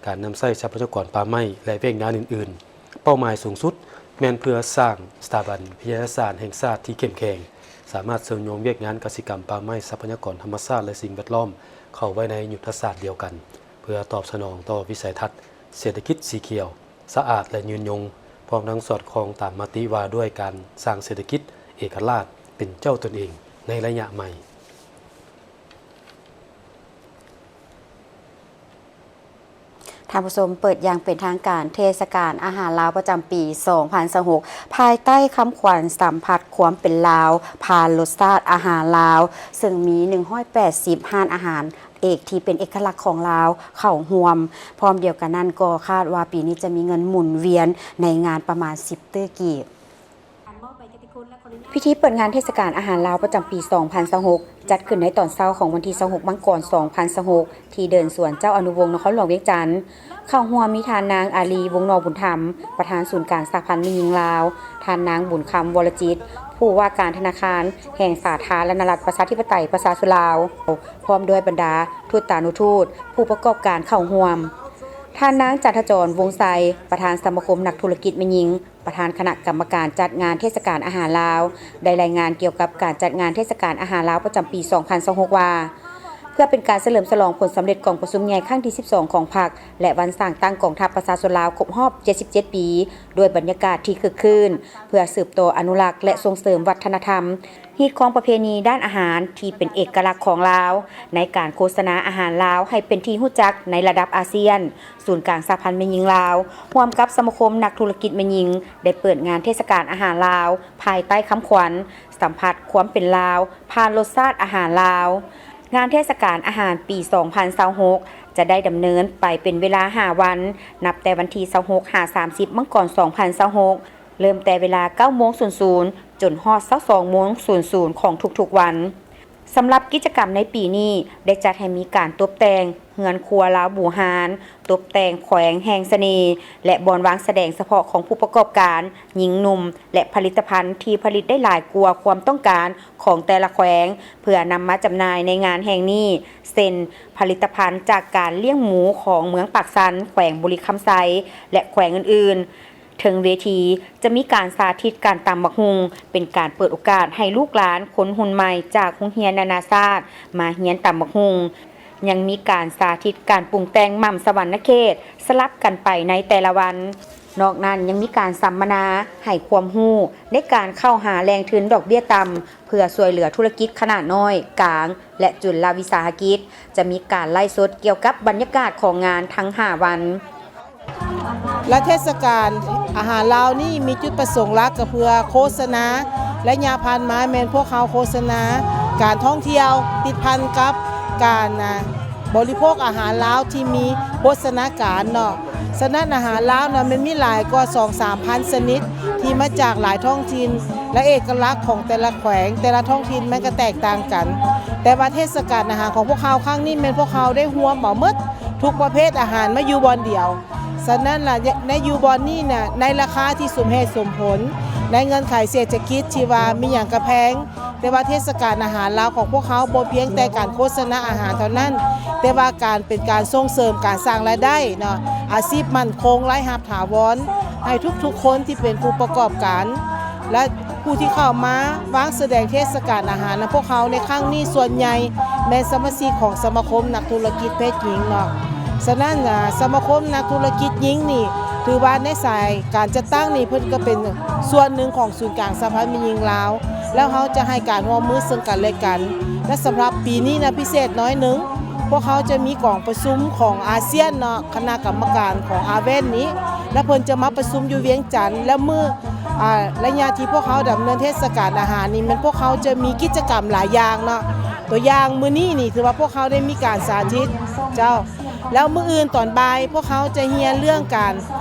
ການນຳໃຊ້ຊັບພະຍາກອນປ່າໄມ້ ແລະ ວຽກງານອື່ນໆ. ເປົ້າໝາຍສູງສຸດແມ່ນເພື່ອສ້າງສະຖາບັນວິທະຍາສາດແຫ່ງຊາດທີ່ເຂັ້ມແຂງ, ສາມາດເຊື່ອມໂຍງວຽກງານກະສິກຳ, ປ່າໄມ້, ຊັບພະຍາກອນທຳມະຊາດ ແລະ ສິ່ງແວດລ້ອມເຂົ້າໄວ້ໃນຍຸດທະສາດດຽວກັນ, ເພື່ອຕອບສະໜອງຕໍ່ວິໄສທັດເສດຖະກິດສີຂຽວ, ສະອາດ ແລະ ຍືນຍົງ, ພ້ອມທັງສອດຄ່ອງຕາມມະຕິວ່າດ້ວຍການສ້າງເສດຖະກິດເອກະລາດເປັນເຈົ້າຕົນເອງໃນໄລຍະໃໝ່. ທ່ານຜູ້ຊົມ, ເປີດຢ່າງເປັນທາງການເທດສະການອາຫານລາວປະຈຳປີສອງພັນຊາວຫົກ ພາຍໃຕ້ຄຳຂວັນ ສຳຜັດຄວາມເປັນລາວ ຜ່ານລົດຊາດອາຫານລາວ, ເຊິ່ງມີໜຶ່ງຮ້ອຍແປດສິບຮ້ານອາຫານເອກທີ່ເປັນເອກະລັກຂອງລາວເຂົ້າຮ່ວມ. ພ້ອມດຽວກັນນັ້ນກໍຄາດວ່າປີນີ້ຈະມີເງິນໝູນວຽນໃນງານປະມານສິບຕື້ກີບ. ພິທີເປີດງານເທດສະການອາຫານລາວປະຈຳປີສອງພັນຊາວຫົກ ຈັດຂຶ້ນໃນຕອນເຊົ້າຂອງວັນທີຊາວຫົກ ມັງກອນ ສອງພັນຊາວຫົກ ທີ່ເດີ່ນສວນເຈົ້າອະນຸວົງ ນະຄອນຫຼວງວຽງຈັນ. ເຂົ້າຮ່ວມມີທ່ານນາງ ອາລີ ວົງໜໍບຸນທຳ ປະທານສູນກາງສະຫະພັນແມ່ຍິງລາວ, ທ່ານນາງ ບຸນຄຳ ວໍລະຈິດ ຜູ້ວ່າການທະນາຄານແຫ່ງສາທາລະນະລັດ ປະຊາທິປະໄຕ ປະຊາຊົນລາວ ພ້ອມດ້ວຍບັນດາທູດຕານຸທູດ, ຜູ້ປະກອບການເຂົ້າຮ່ວມ. ທ່ານນາງ ຈັນທະຈອນ ວົງໄຊ ປະທານສະມາຄົມນັກທຸລະກິດແມ່ຍິງ, ປະທານຄະນະກຳມະການຈັດງານເທດສະການອາຫານລາວ ໄດ້ລາຍງານກ່ຽວກັບການຈັດງານເທດສະການອາຫານລາວປະຈຳປີສອງພັນຊາວຫົກວ່າ ເພື່ອເປັນການສະເຫຼີມສະຫຼອງຜົນສຳເລັດກອງປະຊຸມໃຫຍ່ຄັ້ງທີສິບສອງຂອງພັກ ແລະ ວັນສ້າງຕັ້ງກອງທັບປະຊາຊົນລາວຄົບຮອບເຈັດສິບເຈັດປີ ດ້ວຍບັນຍາກາດທີ່ຄຶກຄື້ນ, ເພື່ອສືບຕໍ່ອະນຸລັກ ແລະ ສົ່ງເສີມວັດທະນະທຳ, ຮີດຄອງປະເພນີດ້ານອາຫານທີ່ເປັນເອກະລັກຂອງລາວ, ໃນການໂຄສະນາອາຫານລາວໃຫ້ເປັນທີ່ຮູ້ຈັກໃນລະດັບອາຊຽນ. ສູນກາງສະຫະພັນແມ່ຍິງລາວ ຮ່ວມກັບສະມາຄົມນັກທຸລະກິດແມ່ຍິງ ໄດ້ເປີດງານເທດສະການອາຫານລາວ ພາຍໃຕ້ຄຳຂວັນ ສຳຜັດຄວາມເປັນລາວ ຜ່ານລົດຊາດອາຫານລາວ. ງານເທດສະການອາຫານປີສອງພັນຊາວຫົກ ຈະໄດ້ດຳເນີນໄປເປັນເວລາຫ້າວັນ, ນັບແຕ່ວັນທີຊາວຫົກ ຫາ ສາມສິບ ມັງກອນ ສອງພັນຊາວຫົກ ເລີ່ມແຕ່ເວລາເກົ້າໂມງສູນສູນ ຈົນຮອດຊາວສອງໂມງສູນສູນຂອງທຸກໆວັນ. ສຳລັບກິດຈະກຳໃນປີນີ້ ໄດ້ຈັດໃຫ້ມີການຕົບແຕ່ງເຮືອນຄົວລາວບູຮານ, ຕົບແຕ່ງແຂວງແຫ່ງສະເໜ່ ແລະ ບ່ອນວາງສະແດງສະເພາະຂອງຜູ້ປະກອບການຍິງໜຸ່ມ ແລະ ຜະລິດຕະພັນທີ່ຜະລິດໄດ້ຫຼາຍກວ່າຄວາມຕ້ອງການຂອງແຕ່ລະແຂວງ ເພື່ອນຳມາຈຳໜ່າຍໃນງານແຫ່ງນີ້ ເຊັ່ນ ຜະລິດຕະພັນຈາກການລ້ຽງໝູຂອງເມືອງປາກຊັນ ແຂວງບໍລິຄຳໄຊ ແລະ ແຂວງອື່ນໆ. ເທິງເວທີຈະມີການສາທິດການຕຳບັກຫຸ່ງ, ເປັນການເປີດໂອກາດໃຫ້ລູກຫຼານຄົນຮຸ່ນໃໝ່ຈາກໂຮງຮຽນນານາຊາດມາຮຽນຕຳບັກຫຸ່ງ. ຍັງມີການສາທິດການປຸງແຕ່ງໝ່ຳສະຫວັນນະເຂດ ສະຫຼັບກັນໄປໃນແຕ່ລະວັນ. ນອກນັ້ນຍັງມີການສຳມະນາໃຫ້ຄວາມຮູ້ໃນການເຂົ້າຫາແຫຼ່ງທຶນດອກເບ້ຍຕ່ຳ ເພື່ອຊ່ວຍເຫຼືອທຸລະກິດຂະໜາດນ້ອຍ, ກາງ ແລະ ຈຸນລະວິສາຫະກິດ. ຈະມີການໄລຟ໌ສົດກ່ຽວກັບບັນຍາກາດຂອງງານທັງຫ້າວັນ. ລະເທດສະການອາຫານລາວນີ້ມີຈຸດປະສົງຫຼັກກໍເພື່ອໂຄສະນາ. ໄລຍະຜ່ານມາແມ່ນພວກເຮົາໂຄສະນາການທ່ອງທ່ຽວ ຕິດພັນກັບການ ອ່າ ບໍລິໂພກອາຫານລາວທີ່ມີໂພຊະນາການເນາະ. ສະນັ້ນອາຫານລາວນະ ມັນມີຫຼາຍກວ່າສອງສາມພັນຊະນິດ ທີ່ມາຈາກຫຼາຍທ້ອງຖິ່ນ ແລະ ເອກະລັກຂອງແຕ່ລະແຂວງ ແຕ່ລະທ້ອງຖິ່ນມັນກໍແຕກຕ່າງກັນ. ແຕ່ວ່າເທດສະການອາຫານຂອງພວກເຮົາຄັ້ງນີ້ ແມ່ນພວກເຮົາໄດ້ຮວມເອົາໝົດທຸກປະເພດອາຫານມາຢູ່ບ່ອນດຽວ. ສະນັ້ນລະ ໃນຢູ່ບ່ອນນີ້ນະ ໃນລາຄາທີ່ສົມເຫດສົມຜົນ ໃນເງື່ອນໄຂເສດຖະກິດທີ່ວ່າມີຫຍັງກະແພງ, ແຕ່ວ່າເທດສະການອາຫານລາວຂອງພວກເຮົາບໍ່ພຽງແຕ່ການໂຄສະນາອາຫານເທົ່ານັ້ນ, ແຕ່ວ່າການ ເປັນການສົ່ງເສີມການສ້າງລາຍໄດ້ເນາະ, ອາຊີບໝັ້ນຄົງ, ລາຍຮັບຖາວອນ ໃຫ້ທຸກໆຄົນທີ່ເປັນຜູ້ປະກອບການ ແລະ ຜູ້ທີ່ເຂົ້າມາວາງສະແດງເທດສະການອາຫານນຳພວກເຮົາໃນຄັ້ງນີ້ ສ່ວນໃຫຍ່ແມ່ນສະມາຊິກຂອງສະມາຄົມນັກທຸລະກິດເພດຍິງເນາະ. ສະນັ້ນ ອາ ສະມາຄົມນັກທຸລະກິດຍິງນີ້ ຖືວ່າໃນສາຍການຈັດຕັ້ງນີ້ ເພິ່ນກໍເປັນສ່ວນໜຶ່ງຂອງສູນກາງສະຫະພັນແມ່ຍິງລາວ ແລ້ວເຮົາຈະໃຫ້ການຮ່ວມມືເຊິ່ງກັນແລະກັນ. ແລະ ສຳລັບປີນີ້ນະ ພິເສດໜ້ອຍໜຶ່ງ, ພວກເຮົາຈະມີກອງປະຊຸມຂອງອາຊຽນເນາະ, ຄະນະກຳມະການຂອງອາເວັນນີ້ ແລະ ເພິ່ນຈະມາປະຊຸມຢູ່ວຽງຈັນ. ແລະ ມື້ ອາ ໄລຍະທີ່ພວກເຮົາດຳເນີນເທດສະການອາຫານນີ້ ແມ່ນພວກເຮົາຈະມີກິດຈະກຳຫຼາຍຢ່າງເນາະ. ຕົວຢ່າງມື້ນີ້ນີ້ ຖືວ່າພວກເຮົາໄດ້ມີການສາທິດເຈົ້າ. ແລ້ວມື້ອື່ນຕອນບ່າຍ ພວກເຮົາຈະຮຽນເລື່ອງການ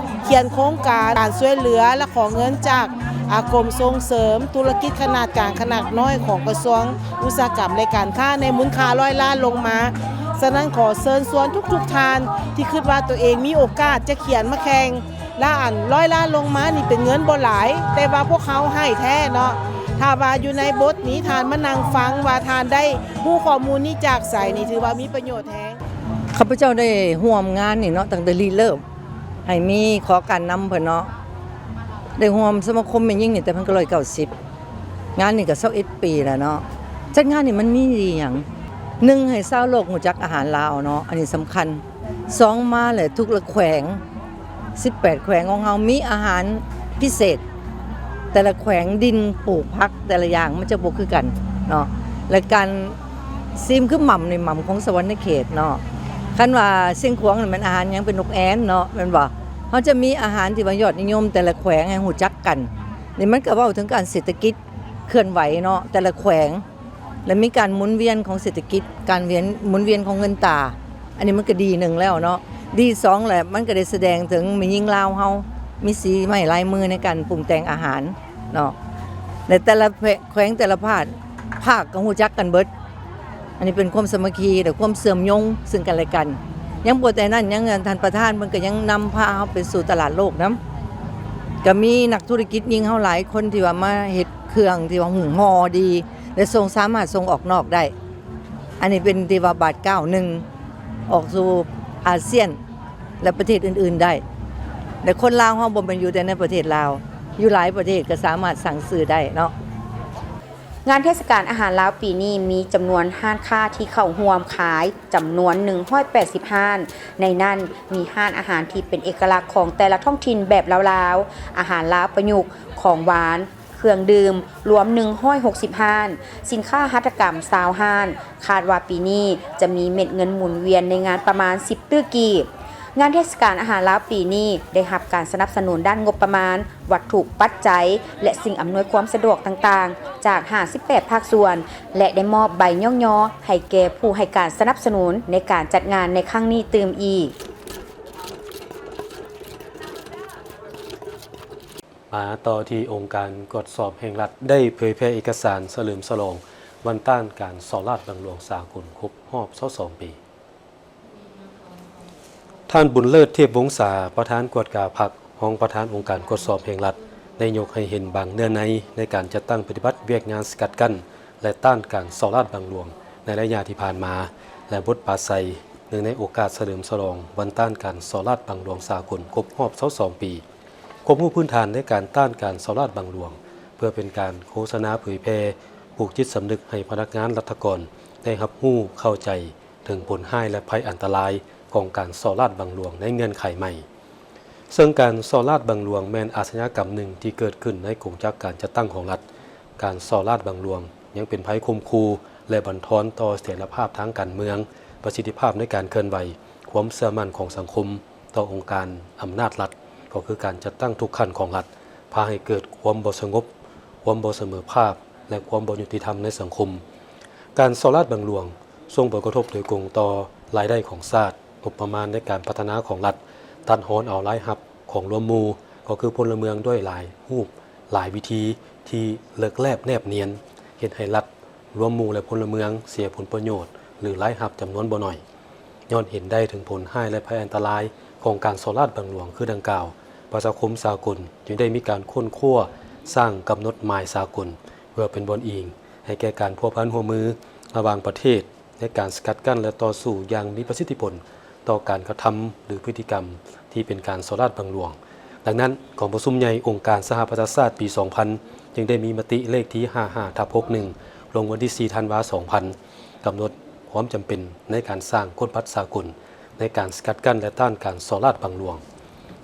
ຂຽນໂຄງການ ການຊ່ວຍເຫຼືອ ແລະ ຂໍເງິນຈາກ ອາ ກົມສົ່ງເສີມທຸລະກິດຂະໜາດກາງຂະໜາດນ້ອຍຂອງກະຊວງອຸດສາຫະກຳ ແລະ ການຄ້າ ໃນມູນຄ່າຮ້ອຍລ້ານລົງມາ. ສະນັ້ນ ຂໍເຊີນຊວນທຸກໆທ່ານທີ່ຄິດວ່າຕົວເອງມີໂອກາດຈະຂຽນມາແຂ່ງ ລະອັນຮ້ອຍລ້ານລົງມານີ້ເປັນເງິນບໍ່ຫຼາຍ, ແຕ່ວ່າພວກເຮົາໃຫ້ແທ້ເນາະ. ຖ້າວ່າຢູ່ໃນບົດນີ້ທ່ານມານັ່ງຟັງວ່າທ່ານໄດ້ຮູ້ຂໍ້ມູນນີ້ຈາກໃສນີ້ ຖືວ່າມີປະໂຫຍດແຮງ. ຂ້າພະເຈົ້າໄດ້ຮ່ວມງານນີ້ເນາະ ຕັ້ງແຕ່ລິເລີ່ມ ໃຫ້ມີຂໍການນຳເພິ່ນເນາະ. ໄດ້ຮ່ວມສະມາຄົມແມ່ຍິງນີ້ແຕ່ພັນເກົ້າຮ້ອຍເກົ້າສິບ ງານນີ້ກໍຊາວເອັດປີແລ້ວເນາະ. ຈັດງານນີ້ມັນມີດີຫຍັງ? ໜຶ່ງ ໃຫ້ຊາວໂລກຮູ້ຈັກອາຫານລາວເນາະ ອັນນີ້ສຳຄັນ. ສອງ ມາແລ້ວ ທຸກລະແຂວງ ສິບແປດແຂວງຂອງເຮົາມີອາຫານພິເສດ, ແຕ່ລະແຂວງດິນປູກຜັກແຕ່ລະຢ່າງມັນຈະບໍ່ຄືກັນເນາະ ແລະ ການຊີມຄືໝ່ຳນີ້ ໝ່ຳຂອງສະຫວັນນະເຂດເນາະ. ຄັນວ່າຊຽງຂວາງນີ້ແມ່ນອາຫານຫຍັງ? ເປັນນົກແອ່ນເນາະ ແມ່ນບໍ່? ເຮົາຈະມີອາຫານທີ່ວ່າຍອດນິຍົມແຕ່ລະແຂວງໃຫ້ຮູ້ຈັກກັນ, ນີ້ມັນກໍເວົ້າເຖິງການເສດຖະກິດເຄື່ອນໄຫວເນາະ ແຕ່ລະແຂວງ ແລະ ມີການໝູນວຽນຂອງເສດຖະກິດ ການວຽນ ໝູນວຽນຂອງເງິນຕາ ອັນນີ້ມັນກໍດີໜຶ່ງແລ້ວເນາະ. ດີສອງແຫຼະ ມັນກໍໄດ້ສະແດງເຖິງແມ່ຍິງລາວເຮົາມີສີໄມ້ລາຍມືໃນການປຸງແຕ່ງອາຫານເນາະ ແລະ ແຕ່ລະແຂວງ ແຂວງແຕ່ລະພາກ ພາກກໍຮູ້ຈັກກັນເບິດ. ອັນນີ້ເປັນຄວາມສາມັກຄີ ແລະ ຄວາມເຊື່ອມໂຍງເຊິ່ງກັນແລະກັນ. ຍັງບໍ່ແຕ່ນັ້ນ ຍັງ ທ່ານປະທານເພິ່ນກໍຍັງນຳພາເຮົາໄປສູ່ຕະຫຼາດໂລກນຳ. ກໍມີນັກທຸລະກິດຍິງເຮົາຫຼາຍຄົນທີ່ວ່າມາເຮັດເຄື່ອງທີ່ວ່າຫຸ້ມຫໍ່ດີ ແລະ ສົ່ງ ສາມາດສົ່ງອອກນອກໄດ້. ອັນນີ້ເປັນທີ່ວ່າບາດກ້າວໜຶ່ງອອກສູ່ອາຊຽນ ແລະ ປະເທດອື່ນໆໄດ້. ແລະ ຄົນລາວເຮົາບໍ່ແມ່ນຢູ່ແຕ່ໃນປະເທດລາວ, ຢູ່ຫຼາຍປະເທດກໍສາມາດສັ່ງຊື້ໄດ້ເນາະ. ງານເທດສະການອາຫານລາວປີນີ້ມີຈຳນວນຮ້ານຄ້າທີ່ເຂົ້າຮ່ວມຂາຍຈຳນວນໜຶ່ງຮ້ອຍແປດສິບຮ້ານ, ໃນນັ້ນມີຮ້ານອາຫານທີ່ເປັນເອກະລັກຂອງແຕ່ລະທ້ອງຖິ່ນແບບລາວໆ, ອາຫານລາວປະຍຸກ, ຂອງຫວານ, ເຄື່ອງດື່ມ ລວມໜຶ່ງຮ້ອຍຫົກສິບຮ້ານ, ສິນຄ້າຫັດຖະກຳຊາວຮ້ານ. ຄາດວ່າປີນີ້ຈະມີເມັດເງິນໝູນວຽນໃນງານປະມານສິບຕື້ກີບ. ງານເທດສະການອາຫານລາວປີນີ້ໄດ້ຮັບການສະໜັບສະໜູນດ້ານງົບປະມານ, ວັດຖຸປັດໄຈ ແລະ ສິ່ງອຳນວຍຄວາມສະດວກຕ່າງໆ ຈາກຫ້າສິບແປດພາກສ່ວນ ແລະ ໄດ້ມອບໃບຍ້ອງຍໍໃຫ້ແກ່ຜູ້ໃຫ້ການສະໜັບສະໜູນໃນການຈັດງານໃນຄັ້ງນີ້ຕື່ມອີກ. ມາຕໍ່ທີ່ອົງການກວດສອບແຫ່ງລັດ ໄດ້ເຜີຍແຜ່ເອກະສານສະເຫຼີມສະຫຼອງວັນຕ້ານການສໍ້ລາດບັງຫຼວງສາກົນຄົບຮອບຊາວສອງປີ. ທ່ານ ບຸນເລີດ ເທບວົງສາ ປະທານກວດກາພັກ, ຮອງປະທານອົງການກວດສອບແຫ່ງລັດ ໄດ້ຍົກໃຫ້ເຫັນບາງເນື້ອໃນໃນການຈັດຕັ້ງປະຕິບັດວຽກງານສະກັດກັ້ນ ແລະ ຕ້ານການສໍ້ລາດບັງຫຼວງໃນໄລຍະທີ່ຜ່ານມາ ແລະ ບົດປາໄສເນື່ອງໃນໂອກາດສະເຫຼີມສະຫຼອງວັນຕ້ານການສໍ້ລາດບັງຫຼວງສາກົນຄົບຮອບຊາວສອງປີ. ຄວາມຮູ້ພື້ນຖານໃນການຕ້ານການສໍ້ລາດບັງຫຼວງ ເພື່ອເປັນການໂຄສະນາເຜີຍແຜ່ ປູກຈິດສຳນຶກໃຫ້ພະນັກງານລັດຖະກອນໄດ້ຮັບຮູ້ເຂົ້າໃຈເຖິງຜົນຮ້າຍ ແລະ ໄພອັນຕະລາຍຂອງການສໍ້ລາດບັງຫຼວງໃນເງື່ອນໄຂໃໝ່. ເຊິ່ງການສໍ້ລາດບັງຫຼວງແມ່ນອາຊະຍາກຳໜຶ່ງທີ່ເກີດຂຶ້ນໃນກົງຈັກການຈັດຕັ້ງຂອງລັດ. ການສໍ້ລາດບັງຫຼວງຍັງເປັນໄພຂົ່ມຂູ່ ແລະ ບັນທອນຕໍ່ສະຖຽນລະພາບທາງການເມືອງ, ປະສິດທິພາບໃນການເຄື່ອນໄຫວ, ຄວາມເຊື່ອໝັ້ນຂອງສັງຄົມ ຕໍ່ອົງການອຳນາດລັດ ກໍຄືການຈັດຕັ້ງທຸກຂັ້ນຂອງລັດ ພາໃຫ້ເກີດຄວາມບໍ່ສະຫງົບ, ຄວາມບໍ່ສະເໝີພາບ ແລະ ຄວາມບໍ່ຍຸຕິທຳໃນສັງຄົມ. ການສໍ້ລາດບັງຫຼວງສົ່ງຜົນກະທົບໂດຍກົງຕໍ່ລາຍໄດ້ຂອງຊາດ, ງົບປະມານໃນການພັດທະນາຂອງລັດ, ຕັດຮອນເອົາລາຍຮັບຂອງລວມໝູ່ ກໍຄືພົນລະເມືອງດ້ວຍຫຼາຍຮູບ, ຫຼາຍວິທີທີ່ເລິກແລບແນບນຽນ, ເຮັດໃຫ້ລັດ ລວມໝູ່ ແລະ ພົນລະເມືອງເສຍຜົນປະໂຫຍດ ຫຼື ລາຍຮັບຈຳນວນບໍ່ໜ້ອຍ. ຍ້ອນເຫັນໄດ້ເຖິງຜົນຮ້າຍ ແລະ ໄພອັນຕະລາຍຂອງການສໍ້ລາດບັງຫຼວງຄືດັ່ງກ່າວ, ປະຊາຄົມສາກົນຈຶ່ງໄດ້ມີການຄົ້ນຄວ້າສ້າງກຳນົດໝາຍສາກົນ ເພື່ອເປັນບ່ອນອີງໃຫ້ແກ່ການພົວພັນຮ່ວມມືລະຫວ່າງປະເທດ ໃນການສະກັດກັ້ນ ແລະ ຕໍ່ສູ້ຢ່າງມີປະສິດທິຜົນຕໍ່ການກະທຳ ຫຼື ພຶດຕິກຳທີ່ເປັນການສໍ້ລາດບັງຫຼວງ. ດັ່ງນັ້ນ, ກອງປະຊຸມໃຫຍ່ອົງການສະຫະປະຊາຊາດປີສອງພັນ ຈຶ່ງໄດ້ມີມະຕິເລກທີຫ້າຫ້າທັບຫົກໜຶ່ງ ລົງວັນທີສີ່ທັນວາສອງພັນ ກຳນົດຄວາມຈຳເປັນໃນການສ້າງກົດບັດສາກົນໃນການສະກັດກັ້ນ ແລະ ຕ້ານການສໍ້ລາດບັງຫຼວງ.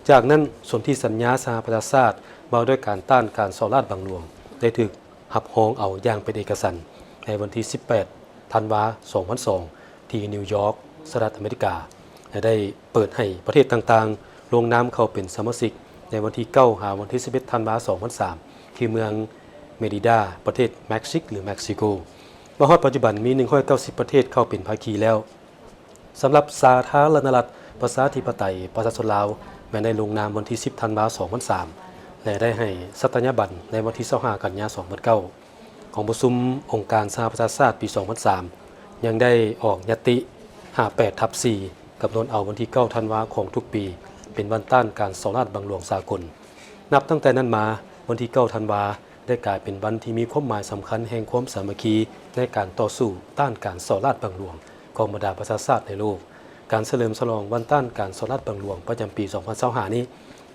ຈາກນັ້ນ, ສົນທິສັນຍາສະຫະປະຊາຊາດວ່າດ້ວຍການຕ້ານການສໍ້ລາດບັງຫຼວງ ໄດ້ຖືກ ຮັບຮອງເອົາຢ່າງເປັນເອກະສັນໃນວັນທີສິບແປດທັນວາສອງພັນສອງ ທີ່ນິວຢອກ ສະຫະລັດອາເມລິກາ ແລະ ໄດ້ເປີດໃຫ້ປະເທດຕ່າງໆລົງນາມເຂົ້າເປັນສະມາຊິກໃນວັນທີເກົ້າຫາວັນທີສິບເອັດທັນວາສອງພັນສາມ ທີ່ເມືອງເມລິດາ ປະເທດເມັກຊິກ ຫຼື ເມັກຊິໂກ. ມາຮອດປັດຈຸບັນມີ ໜຶ່ງຮ້ອຍເກົ້າສິບ ປະເທດເຂົ້າເປັນພາຄີແລ້ວ. ສຳລັບສາທາລະນະລັດ ປະຊາທິປະໄຕ ປະຊາຊົນລາວ ແມ່ນໄດ້ລົງນາມວັນທີ ສິບ ທັນວາ ສອງພັນສາມ ແລະ ໄດ້ໃຫ້ສັດຕະຍາບັນໃນວັນທີ ຊາວຫ້າ ກັນຍາ ສອງພັນເກົ້າ. ກອງປະຊຸມອົງການສະຫະປະຊາຊາດປີ ສອງພັນສາມ ຍັງໄດ້ອອກຍັດຕິ ຫ້າແປດທັບສີ່ ກຳນົດເອົາວັນທີ ເກົ້າ ທັນວາ ຂອງທຸກປີ ເປັນວັນຕ້ານການສໍ້ລາດບັງຫຼວງສາກົນ. ນັບຕັ້ງແຕ່ນັ້ນມາ, ວັນທີ ເກົ້າ ທັນວາ ໄດ້ກາຍເປັນວັນທີ່ມີຄວາມໝາຍສຳຄັນແຫ່ງຄວາມສາມັກຄີໃນການຕໍ່ສູ້ຕ້ານການສໍ້ລາດບັງຫຼວງຂອງບັນດາປະຊາຊາດໃນໂລກ. ການສະເຫຼີມສະຫຼອງວັນຕ້ານການສໍ້ລາດບັງຫຼວງປະຈຳປີ ສອງພັນຊາວຫ້າ ນີ້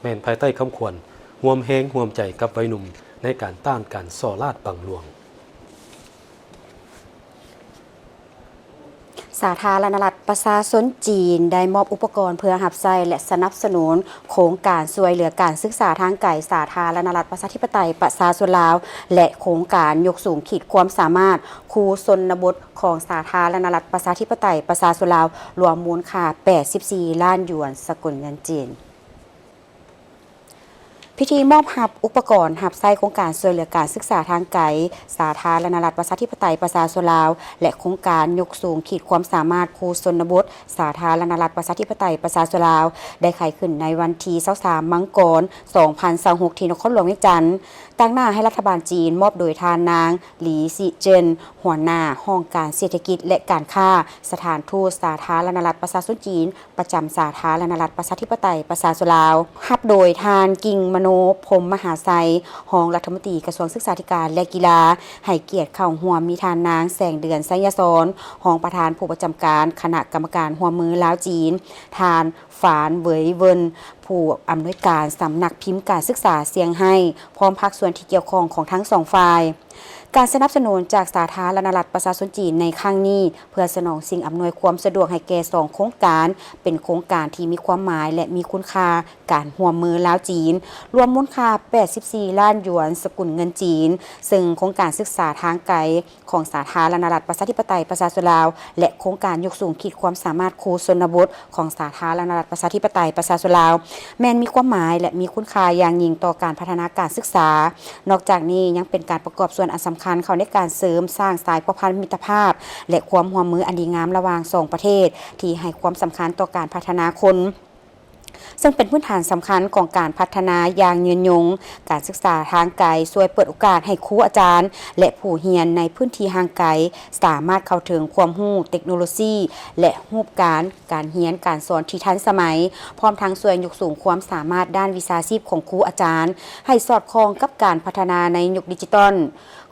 ແມ່ນພາຍໃຕ້ຄຳຂວັນ ຮ່ວມແຮງຮ່ວມໃຈກັບໄວໜຸ່ມໃນການຕ້ານການສໍ້ລາດບັງຫຼວງ. ສາທາລະນະລັດປະຊາຊົນຈີນ ໄດ້ມອບອຸປະກອນເພື່ອຮັບໃຊ້ ແລະ ສະໜັບສະໜູນໂຄງການຊ່ວຍເຫຼືອການສຶກສາທາງໄກສາທາລະນະລັດປະຊາທິປະໄຕປະຊາຊົນລາວ ແລະ ໂຄງການຍົກສູງຂີດຄວາມສາມາດຄູຊົນນະບົດຂອງສາທາລະນະລັດປະຊາທິປະໄຕປະຊາຊົນລາວ ລວມມູນຄ່າ ແປດສິບສີ່ ລ້ານຢວນ ສະກຸນເງິນຈີນ. ພິທີມອບຮັບອຸປະກອນຮັບໃຊ້ໂຄງການຊ່ວຍເຫຼືອການສຶກສາທາງໄກ ສາທາລະນະລັດປະຊາທິປະໄຕປະຊາຊົນລາວ ແລະ ໂຄງການຍົກສູງຂີດຄວາມສາມາດຄູຊົນນະບົດ ສາທາລະນະລັດປະຊາທິປະໄຕປະຊາຊົນລາວ ໄດ້ໄຂຂຶ້ນໃນວັນທີ ຊາວສາມ ມັງກອນ ສອງພັນຊາວຫົກ ທີ່ນະຄອນຫຼວງວຽງຈັນ, ຕາງໜ້າໃຫ້ລັດຖະບານຈີນ ມອບໂດຍທ່ານນາງ ຫຼີ ຊິເຈິນ ຫົວໜ້າຫ້ອງການເສດຖະກິດ ແລະ ການຄ້າ ສະຖານທູດສາທາລະນະລັດປະຊາຊົນຈີນ ປະຈຳສາທາລະນະລັດປະຊາທິປະໄຕປະຊາຊົນລາວ, ຮັບໂດຍທ່ານ ກິ່ງມະໂນ ພົມມະຫາໄຊ ຮອງລັດຖະມົນຕີກະຊວງສຶກສາທິການ ແລະ ກິລາ, ໃຫ້ກຽດເຂົ້າຮ່ວມມີທ່ານນາງ ແສງເດືອນ ໄຊຍະສອນ ຮອງປະທານຜູ້ປະຈຳການຄະນະກຳມະການຮ່ວມມືລາວຈີນ, ທ່ານ ຟານ ເຫວີຍເວິນ ຜູ້ອຳນວຍການສຳນັກພິມການສຶກສາຊຽງໄຮ້ ພ້ອມພາກສ່ວນທີ່ກ່ຽວຂ້ອງຂອງທັງສອງຝ່າຍ. ການສະໜັບສະໜູນຈາກສາທາລະນະລັດປະຊາຊົນຈີນໃນຄັ້ງນີ້ ເພື່ອສະໜອງສິ່ງອຳນວຍຄວາມສະດວກໃຫ້ແກ່ສອງໂຄງການ ເປັນໂຄງການທີ່ມີຄວາມໝາຍ ແລະ ມີຄຸນຄ່າການຮ່ວມມືລາວຈີນ ລວມມູນຄ່າ ແປດສິບສີ່ ລ້ານຢວນ ສະກຸນເງິນຈີນ, ເຊິ່ງໂຄງການສຶກສາທາງໄກ ຂອງສາທາລະນະລັດປະຊາທິປະໄຕປະຊາຊົນລາວ ແລະ ໂຄງການຍົກສູງຂີດຄວາມສາມາດຄູຊົນນະບົດຂອງສາທາລະນະລັດປະຊາທິປະໄຕປະຊາຊົນລາວ ແມ່ນມີຄວາມໝາຍ ແລະ ມີຄຸນຄ່າຢ່າງຍິ່ງຕໍ່ການພັດທະນາການສຶກສາ. ນອກຈາກນີ້ຍັງເປັນການປະກອບສ່ວນອັນສຳຄັນເຂົ້າໃນການເສີມສ້າງສາຍພົວພັນມິດຕະພາບ ແລະ ຄວາມຮ່ວມມືອັນດີງາມລະຫວ່າງສອງປະເທດ ທີ່ໃຫ້ຄວາມສຳຄັນຕໍ່ການພັດທະນາຄົນ ເຊິ່ງເປັນພື້ນຖານສຳຄັນຂອງການພັດທະນາຢ່າງຍືນຍົງ. ການສຶກສາທາງໄກຊ່ວຍເປີດໂອກາດໃຫ້ຄູອາຈານ ແລະ ຜູ້ຮຽນໃນພື້ນທີ່ຫ່າງໄກ ສາມາດເຂົ້າເຖິງຄວາມຮູ້, ເຕັກໂນໂລຊີ ແລະ ຮູບການການຮຽນການສອນທີ່ທັນສະໄໝ, ພ້ອມທັງຊ່ວຍຍົກສູງຄວາມສາມາດດ້ານວິຊາຊີບຂອງຄູອາຈານ ໃຫ້ສອດຄ່ອງກັບການພັດທະນາໃນຍຸກດິຈິຕອນ.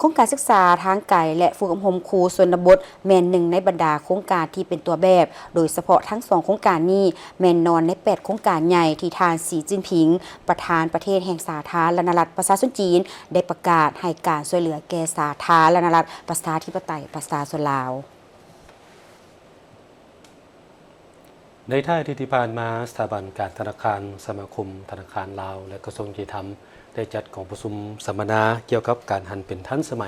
ໂຄງການສຶກສາທາງໄກ ແລະ ຝຶກອົບຮົມຄູຊົນນະບົດ ແມ່ນໜຶ່ງໃນບັນດາໂຄງການທີ່ເປັນຕົວແບບ, ໂດຍສະເພາະທັງສອງໂຄງການນີ້ ແມ່ນໜຶ່ງໃນແປດໂຄງການໃຫຍ່ທີ່ທ່ານ ສີ ຈິ້ນຜິງ ປະທານປະເທດແຫ່ງສາທາລະນະລັດປະຊາຊົນຈີນ ໄດ້ປະກາດໃຫ້ການຊ່ວຍເຫຼືອແກ່ສາທາລະນະລັດປະຊາທິປະໄຕປະຊາຊົນລາວ. ໃນທ້າຍອາທິດທີ່ຜ່ານມາ, ສະຖາບັນການທະນາຄານ, ສະມາຄົມທະນາຄານລາວ ແລະ ກະຊວງຍຸຕິທຳ ໄດ້ຈັດກອງປະຊຸມສຳມະນາກ່ຽວກັບການຫັນເປັນທັນສະໄໝ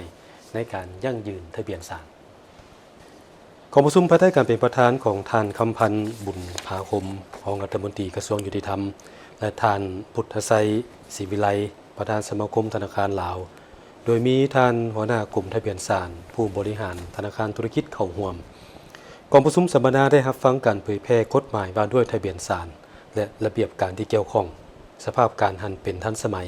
ໃນການຢັ້ງຢືນທະບຽນສານ. ກອງປະຊຸມພາຍໃຕ້ການເປັນປະທານຂອງທ່ານ ຄຳພັນ ບຸນພາຄົມ ຮອງລັດຖະມົນຕີກະຊວງຍຸຕິທຳ ແລະ ທ່ານ ພຸດທະໄຊ ສີວິໄລ ປະທານສະມາຄົມທະນາຄານລາວ, ໂດຍມີທ່ານຫົວໜ້າກົມທະບຽນສານ, ຜູ້ບໍລິຫານທະນາຄານທຸລະກິດເຂົ້າຮ່ວມ. ກອງປະຊຸມສຳມະນາໄດ້ຮັບຟັງການເຜີຍແຜ່ກົດໝາຍວ່າດ້ວຍທະບຽນສານ ແລະ ລະບຽບການທີ່ກ່ຽວຂ້ອງ, ສະພາບການຫັນເປັນທັນສະໄໝ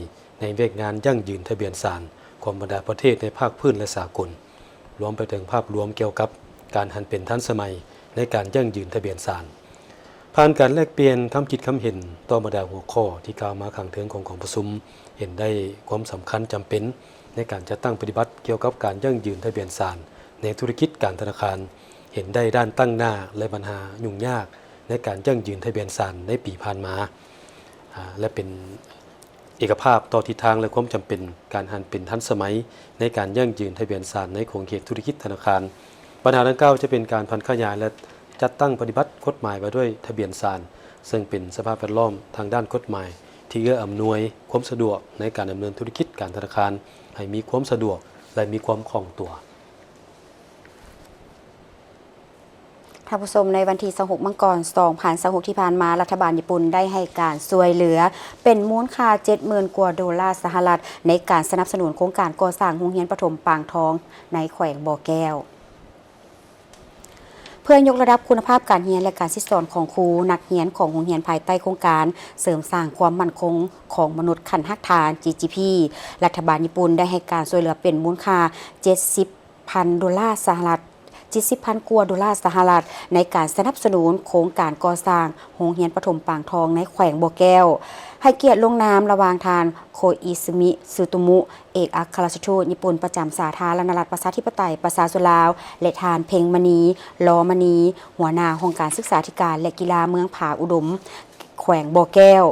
ໃນວຽກງານຢັ້ງຢືນທະບຽນສານຂອງບັນດາປະເທດໃນພາກພື້ນ ແລະ ສາກົນ, ລວມໄປເຖິງພາບລວມກ່ຽວກັບການຫັນເປັນທັນສະໄໝໃນການຢັ້ງຢືນທະບຽນສານ. ຜ່ານການແລກປ່ຽນຄຳຄິດຄຳເຫັນຕໍ່ບັນດາຫົວຂໍ້ທີ່ກ່າວມາຂ້າງເທິງຂອງກອງປະຊຸມ, ເຫັນໄດ້ຄວາມສຳຄັນຈຳເປັນໃນການຈັດຕັ້ງປະຕິບັດກ່ຽວກັບການຢັ້ງຢືນທະບຽນສານໃນທຸລະກິດການທະນາຄານ, ເຫັນໄດ້ດ້ານຕັ້ງໜ້າ ແລະ ບັນຫາຫຍຸ້ງຍາກໃນການຢັ້ງຢືນທະບຽນສານໃນປີຜ່ານມາ, ອາ, ແລະ ເປັນ ເອກະພາບຕໍ່ທິດທາງ ແລະ ຄວາມຈຳເປັນການຫັນເປັນທັນສະໄໝໃນການຢັ້ງຢືນທະບຽນສານໃນຂົງເຂດທຸລະກິດທະນາຄານ. ບັນຫາດັ່ງກ່າວຈະເປັນການຜັນຂະຫຍາຍ ແລະ ຈັດຕັ້ງປະຕິບັດກົດໝາຍວ່າດ້ວຍທະບຽນສານ, ເຊິ່ງເປັນສະພາບແວດລ້ອມທາງດ້ານກົດໝາຍທີ່ເອື້ອອຳນວຍຄວາມສະດວກໃນການດຳເນີນທຸລະກິດການທະນາຄານໃຫ້ມີຄວາມສະດວກ ແລະ ມີຄວາມຄ່ອງຕົວ. ທ່ານຜູ້ຊົມ, ໃນວັນທີຊາວຫົກ ມັງກອນ ສອງພັນຊາວຫົກ ທີ່ຜ່ານມາ, ລັດຖະບານຍີ່ປຸ່ນໄດ້ໃຫ້ການຊ່ວຍເຫຼືອເປັນມູນຄ່າເຈັດໝື່ນກວ່າໂດລາສະຫະລັດ ໃນການສະໜັບສະໜູນໂຄງການກໍ່ສ້າງໂຮງຮຽນປະຖົມປາງທອງໃນແຂວງບໍ່ແກ້ວ. ພື່ອຍົກລະດັບຄຸນນະພາບການຮຽນ ແລະ ການສິດສອນຂອງຄູ, ນັກຮຽນຂອງໂຮງຮຽນ ພາຍໃຕ້ໂຄງການເສີມສ້າງຄວາມໝັ້ນຄົງຂອງມະນຸດຂັ້ນຮາກຖານ ຈີ ຈີ ພີ ລັດຖະບານຍີ່ປຸ່ນໄດ້ໃຫ້ການຊ່ວຍເຫຼືອເປັນມູນຄ່າ ເຈັດສິບພັນໂດລາສະຫະລັດ ເຈັດສິບພັນກວ່າໂດລາສະຫະລັດ ໃນການສະໜັບສະໜູນໂຄງການກໍ່ສ້າງໂຮງຮຽນປະຖົມປາງທອງໃນແຂວງບໍ່ແກ້ວ. ໃຫ້ກຽດລົງນາມລະຫວ່າງທ່ານ ໂຄອິຊະມິ ຊືໂຕມຸ ເອກອັກຄະລັດຖະທູດຍີ່ປຸ່ນປະຈຳສາທາລະນະລັດປະຊາທິປະໄຕປະຊາຊົນລາວ ແລະ ທ່ານ ເພັງມະນີ ລໍມະນີ ຫົວໜ້າຫ້ອງການສຶກສາທິການ ແລະ ກິລາເມືອງຜາອຸດົມ ແຂວງບໍ່ແກ້ວ.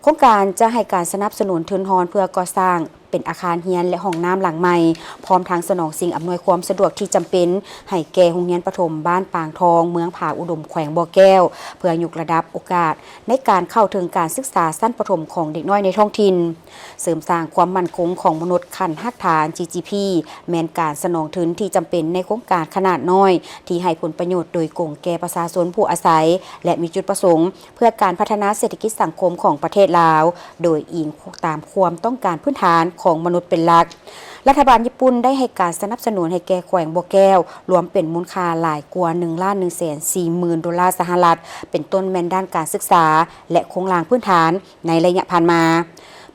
ໂຄງການຈະໃຫ້ການສະໜັບສະໜູນທຶນຮອນເພື່ອກໍ່ສ້າງເປັນອາຄານຮຽນ ແລະ ຫ້ອງນ້ຳຫຼັງໃໝ່, ພ້ອມທັງສະໜອງສິ່ງອຳນວຍຄວາມສະດວກທີ່ຈຳເປັນໃຫ້ແກ່ໂຮງຮຽນປະຖົມບ້ານປາງທອງ ເມືອງຜາອຸດົມ ແຂວງບໍ່ແກ້ວ ເພື່ອຍົກລະດັບໂອກາດໃນການເຂົ້າເຖິງການສຶກສາຊັ້ນປະຖົມຂອງເດັກນ້ອຍໃນທ້ອງຖິ່ນ. ເສີມສ້າງຄວາມໝັ້ນຄົງຂອງມະນຸດຂັ້ນຮາກຖານ ຈີ ຈີ ພີ ແມ່ນການສະໜອງທຶນທີ່ຈຳເປັນໃນໂຄງການຂະໜາດນ້ອຍ ທີ່ໃຫ້ຜົນປະໂຫຍດໂດຍກົງແກ່ປະຊາຊົນຜູ້ອາໄສ ແລະ ມີຈຸດປະສົງເພື່ອການພັດທະນາເສດຖະກິດສັງຄົມຂອງປະເທດລາວ, ໂດຍອີງຕາມຄວາມຕ້ອງການພື້ນຖານຂອງມະນຸດເປັນຫຼັກ. ລັດຖະບານຍີ່ປຸ່ນໄດ້ໃຫ້ການສະໜັບສະໜູນໃຫ້ແກ່ແຂວງບໍ່ແກ້ວ ລວມເປັນມູນຄ່າຫຼາຍກວ່າ ໜຶ່ງລ້ານໜຶ່ງແສນສີ່ໝື່ນໂດລາສະຫະລັດ ເປັນຕົ້ນແມ່ນດ້ານການສຶກສາ ແລະ ໂຄງລ່າງພື້ນຖານໃນໄລຍະຜ່ານມາ.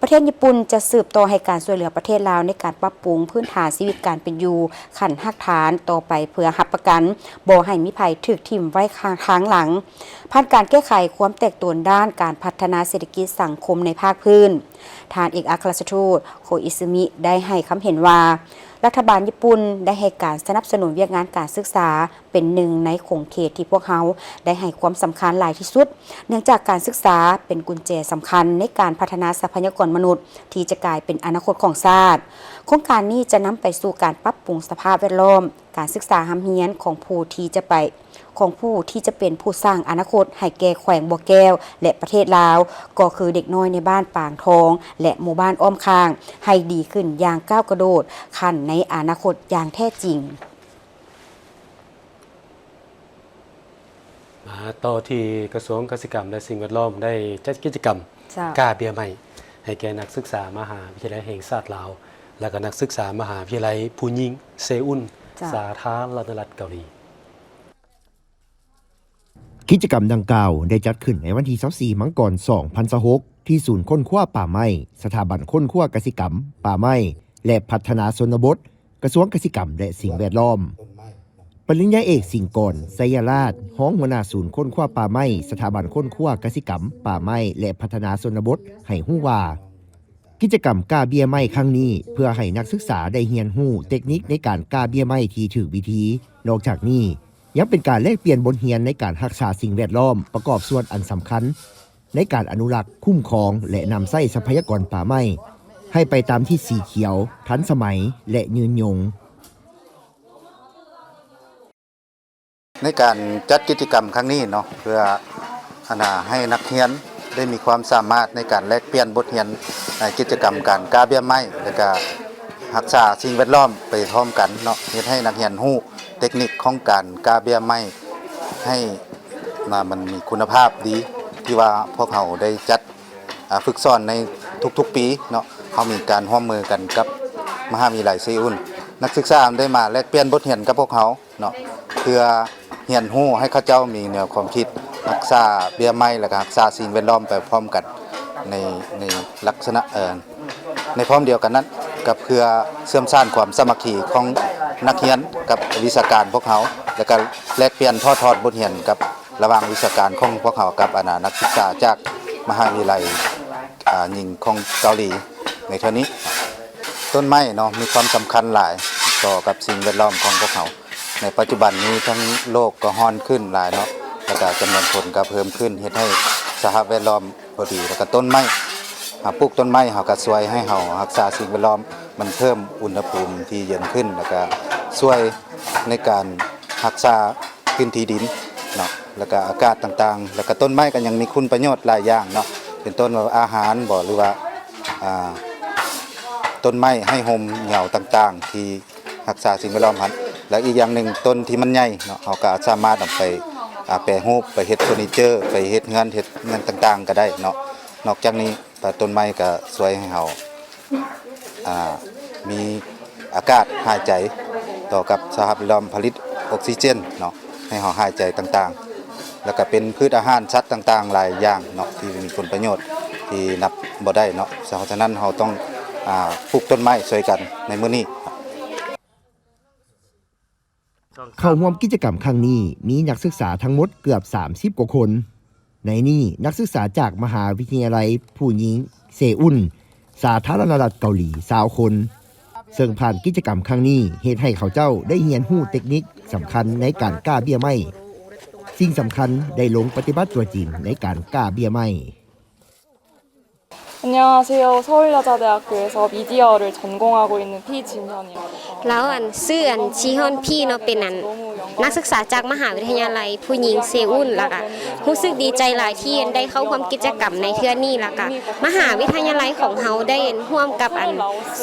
ປະເທດຍີ່ປຸ່ນຈະສືບຕໍ່ໃຫ້ການຊ່ວຍເຫຼືອປະເທດລາວໃນການປັບປຸງພື້ນຖານຊີວິດການເປັນຢູ່ຂັ້ນຮາກຖານຕໍ່ໄປ ເພື່ອຮັບປະກັນບໍ່ໃຫ້ມີໃຜຖືກຖິ້ມໄວ້ທາງຫຼັງ ຜ່ານການແກ້ໄຂຄວາມແຕກຕົນດ້ານການພັດທະນາເສດຖະກິດສັງຄົມໃນພາກພື້ນ. ທ່ານເອກອັກຄະລັດຖະທູດ ໂຄອິຊະມິ ໄດ້ໃຫ້ຄຳເຫັນວ່າ ລັດຖະບານຍີ່ປຸ່ນໄດ້ໃຫ້ການສະໜັບສະໜູນວຽກງານການສຶກສາ ເປັນໜຶ່ງໃນຂົງເຂດທີ່ພວກເຮົາໄດ້ໃຫ້ຄວາມສຳຄັນຫຼາຍທີ່ສຸດ, ເນື່ອງຈາກການສຶກສາເປັນກຸນແຈສຳຄັນໃນການພັດທະນາຊັບພະຍາກອນມະນຸດທີ່ຈະກາຍເປັນອະນາຄົດຂອງຊາດ. ໂຄງການນີ້ຈະນຳໄປສູ່ການປັບປຸງສະພາບແວດລ້ອມ, ການສຶກສາຮ່ຳຮຽນຂອງຜູ້ທີ່ຈະໄປ, ຂອງຜູ້ທີ່ຈະເປັນຜູ້ສ້າງອະນາຄົດໃຫ້ແກ່ແຂວງບໍ່ແກ້ວ ແລະ ປະເທດລາວ, ກໍຄືເດັກນ້ອຍໃນບ້ານປາງທອງ ແລະ ໝູ່ບ້ານອ້ອມຂ້າງ ໃຫ້ດີຂຶ້ນຢ່າງກ້າວກະໂດຂັ້ນໃນອະນາຄົດຢ່າງແທ້ຈິງ. ມາຕໍ່ທີ່ກະຊວງກະສິກຳ ແລະ ສິ່ງແວດລ້ອມ ໄດ້ຈັດກິດຈະກຳ ເຈົ້າ ກ້າເບ້ຍໄມ້ ໃຫ້ແກ່ນັກສຶກສາມະຫາວິທະຍາໄລແຫ່ງຊາດລາວ ແລະ ກໍນັກສຶກສາມະຫາວິທະຍາໄລຜູ້ຍິງເຊອຸນ ເຈົ້າ ສາທາລະນະລັດເກົາຫຼີ. ກິດຈະກຳດັ່ງກ່າວໄດ້ຈັດຂຶ້ນໃນວັນທີຊາວສີ່ ມັງກອນ ສອງພັນຊາວຫົກ ທີ່ສູນຄົ້ນຄວ້າປ່າໄມ້, ສະຖາບັນຄົ້ນຄວ້າກະສິກຳ, ປ່າໄມ້ ແລະ ພັດທະນາຊົນນະບົດ, ກະຊວງກະສິກຳ ແລະ ສິ່ງແວດລ້ອມ. ປະລິນຍາເອກ ສິງກອນ ໄຊຍະລາດ, ຮອງຫົວໜ້າສູນຄົ້ນຄວ້າປ່າໄມ້, ສະຖາບັນຄົ້ນຄວ້າກະສິກຳ, ປ່າໄມ້ ແລະ ພັດທະນາຊົນນະບົດ ໃຫ້ຮູ້ວ່າ ກິດຈະກຳກ້າເບ້ຍໄມ້ຄັ້ງນີ້ ເພື່ອໃຫ້ນັກສຶກສາໄດ້ຮຽນຮູ້ເຕັກນິກໃນການກ້າເບ້ຍໄມ້ທີ່ຖືກວິທີ. ນອກຈາກນີ້ ຍັງເປັນການແລກປ່ຽນບົດຮຽນໃນການຮັກສາສິ່ງແວດລ້ອມ ປະກອບສ່ວນອັນສຳຄັນ ໃນການອະນຸລັກ, ຄຸ້ມຄອງ ແລະ ນຳໃຊ້ຊັບພະຍາກອນປ່າໄມ້ ໃຫ້ໄປຕາມທິດສີຂຽວ, ທັນສະໄໝ ແລະ ຍືນຍົງ. ໃນການຈັດກິດຈະກຳຄັ້ງນີ້ເນາະ ເພື່ອ ອັນນ່າ ໃຫ້ນັກຮຽນໄດ້ມີຄວາມສາມາດໃນການແລກປ່ຽນບົດຮຽນໃນກິດຈະກຳການກ້າເບ້ຍໄມ້ ແລະ ກະຮັກສາສິ່ງແວດລ້ອມໄປພ້ອມກັນເນາະ, ເຮັດໃຫ້ນັກຮຽນຮູ້ເຕັກນິກຂອງການກ້າເບ້ຍໄມ້ ໃຫ້ ວ່າມັນມີຄຸນນະພາບດີ ທີ່ວ່າພວກເຮົາໄດ້ຈັດ ອາ ຝຶກສອນໃນທຸກໆປີເນາະ. ເຮົາມີການຮ່ວມມືກັນກັບມະຫາວິທະຍາໄລເຊອຸນ, ນັກສຶກສາໄດ້ມາແລກປ່ຽນບົດຮຽນກັບພວກເຮົາເນາະ ເພື່ອຮຽນຮູ້ໃຫ້ເຂົາເຈົ້າມີແນວຄວາມຄິດຮັກສາເບ້ຍໄມ້ ແລະ ກະຮັກສາສິ່ງແວດລ້ອມໄປພ້ອມກັນ ໃນ ໃນລັກສະນະ ເອີ ໃນພ້ອມດຽວກັນນັ້ນ ກະເພື່ອເຊື່ອມສານຄວາມສາມັກຄີຂອງນັກຮຽນກັບວິຊາການພວກເຮົາ ແລະ ກະແລກປ່ຽນຖອດທອດບົດຮຽນກັບ ລະຫວ່າງວິຊາການຂອງພວກເຮົາກັບ ອັນນ່າ ນັກສຶກສາຈາກມະຫາວິທະຍາໄລ ອາ ຍິງຂອງເກົາຫຼີໃນເທື່ອນີ້. ຕົ້ນໄມ້ເນາະ ມີຄວາມສຳຄັນຫຼາຍຕໍ່ກັບສິ່ງແວດລ້ອມຂອງພວກເຮົາ. ໃນປັດຈຸບັນນີ້ທັງໂລກກໍຮ້ອນຂຶ້ນຫຼາຍເນາະ ແລ້ວກະຈຳນວນຄົນກໍເພີ່ມຂຶ້ນ ເຮັດໃຫ້ສະພາບແວດລ້ອມບໍ່ດີ ແລ້ວກະຕົ້ນໄມ້ ເຮົາປູກຕົ້ນໄມ້ ເຮົາກະຊ່ວຍໃຫ້ເຮົາຮັກສາສິ່ງແວດລ້ອມ ມັນເພີ່ມອຸນຫະພູມທີ່ເຢັນຂຶ້ນ ແລ້ວກະຊ່ວຍໃນການຮັກສາ ພື້ນທີ່ດິນເນາະ ແລ້ວກະອາກາດຕ່າງໆ ແລ້ວກະຕົ້ນໄມ້ກໍຍັງມີຄຸນປະໂຫຍດຫຼາຍຢ່າງເນາະ ເປັນຕົ້ນວ່າອາຫານບໍ ຫຼືວ່າ ອ່າ ຕົ້ນໄມ້ໃຫ້ຮົ່ມເຫງົາຕ່າງໆ ທີ່ຮັກສາສິ່ງແວດລ້ອມຫັ້ນ ແລະ ອີກຢ່າງໜຶ່ງ ຕົ້ນທີ່ມັນໃຫຍ່ເນາະ ເຮົາກໍສາມາດເອົາໄປ ອ່າ ແປຮູບ ໄປເຮັດເຟີນີເຈີ ໄປເຮັດເຮືອນ ເຮັດຫຍັງຕ່າງໆກໍໄດ້ເນາະ. ນອກຈາກນີ້ ແລະ ຕົ້ນໄມ້ກໍຊ່ວຍໃຫ້ເຮົາ ອ່າ ມີອາກາດຫາຍໃຈ ຕໍ່ກັບສະພາບແວດລ້ອມ ຜະລິດອົກຊີເຈນເນາະ ໃຫ້ເຮົາຫາຍໃຈຕ່າງໆ ແລ້ວກໍເປັນພືດອາຫານສັດຕ່າງໆຫຼາຍຢ່າງເນາະ ທີ່ມີຜົນປະໂຫຍດທີ່ນັບບໍ່ໄດ້ເນາະ. ສະນັ້ນເຮົາຕ້ອງ ອາ ປູກຕົ້ນໄມ້ຊ່ວຍກັນໃນມື້ນີ້. ເຂົ້າຮ່ວມກິດຈະກຳຄັ້ງນີ້ມີນັກສຶກສາທັງໝົດເກືອບສາມສິບກວ່າຄົນ. ໃນນີ້ນັກສຶກສາຈາກມະຫາວິທະຍາໄລຜູ້ຍິງເຊອຸນ ສາທາລະນະລັດເກົາຫຼີຊາວຄົນ, ເຊິ່ງຜ່ານກິດຈະກຳຄັ້ງນີ້ເຮັດໃຫ້ເຂົາເຈົ້າໄດ້ຮຽນຮູ້ເຕັກນິກສຳຄັນໃນການກ້າເບ້ຍໄມ້. ສິ່ງສຳຄັນໄດ້ລົງປະຕິບັດຕົວຈິງໃນການກ້າເບ້ຍໄມ້. 안녕하세요. 서울여자대학교에서 미디어를 전공하고 있는 피진현이라고 합니다. ລາວອັນ ຊື່ອັນ ຊີຮອນພີເນາະ ເປັນອັນ ນັກສຶກສາຈາກມະຫາວິທະຍາໄລຜູ້ຍິງເຊອຸນ ແລ້ວກະຮູ້ສຶກດີໃຈຫຼາຍທີ່ອັນໄດ້ເຂົ້າຮ່ວມກິດຈະກຳໃນເທື່ອນີ້ ແລ້ວກະມະຫາວິທະຍາໄລຂອງເຮົາໄດ້ອັນຮ່ວມກັບອັນ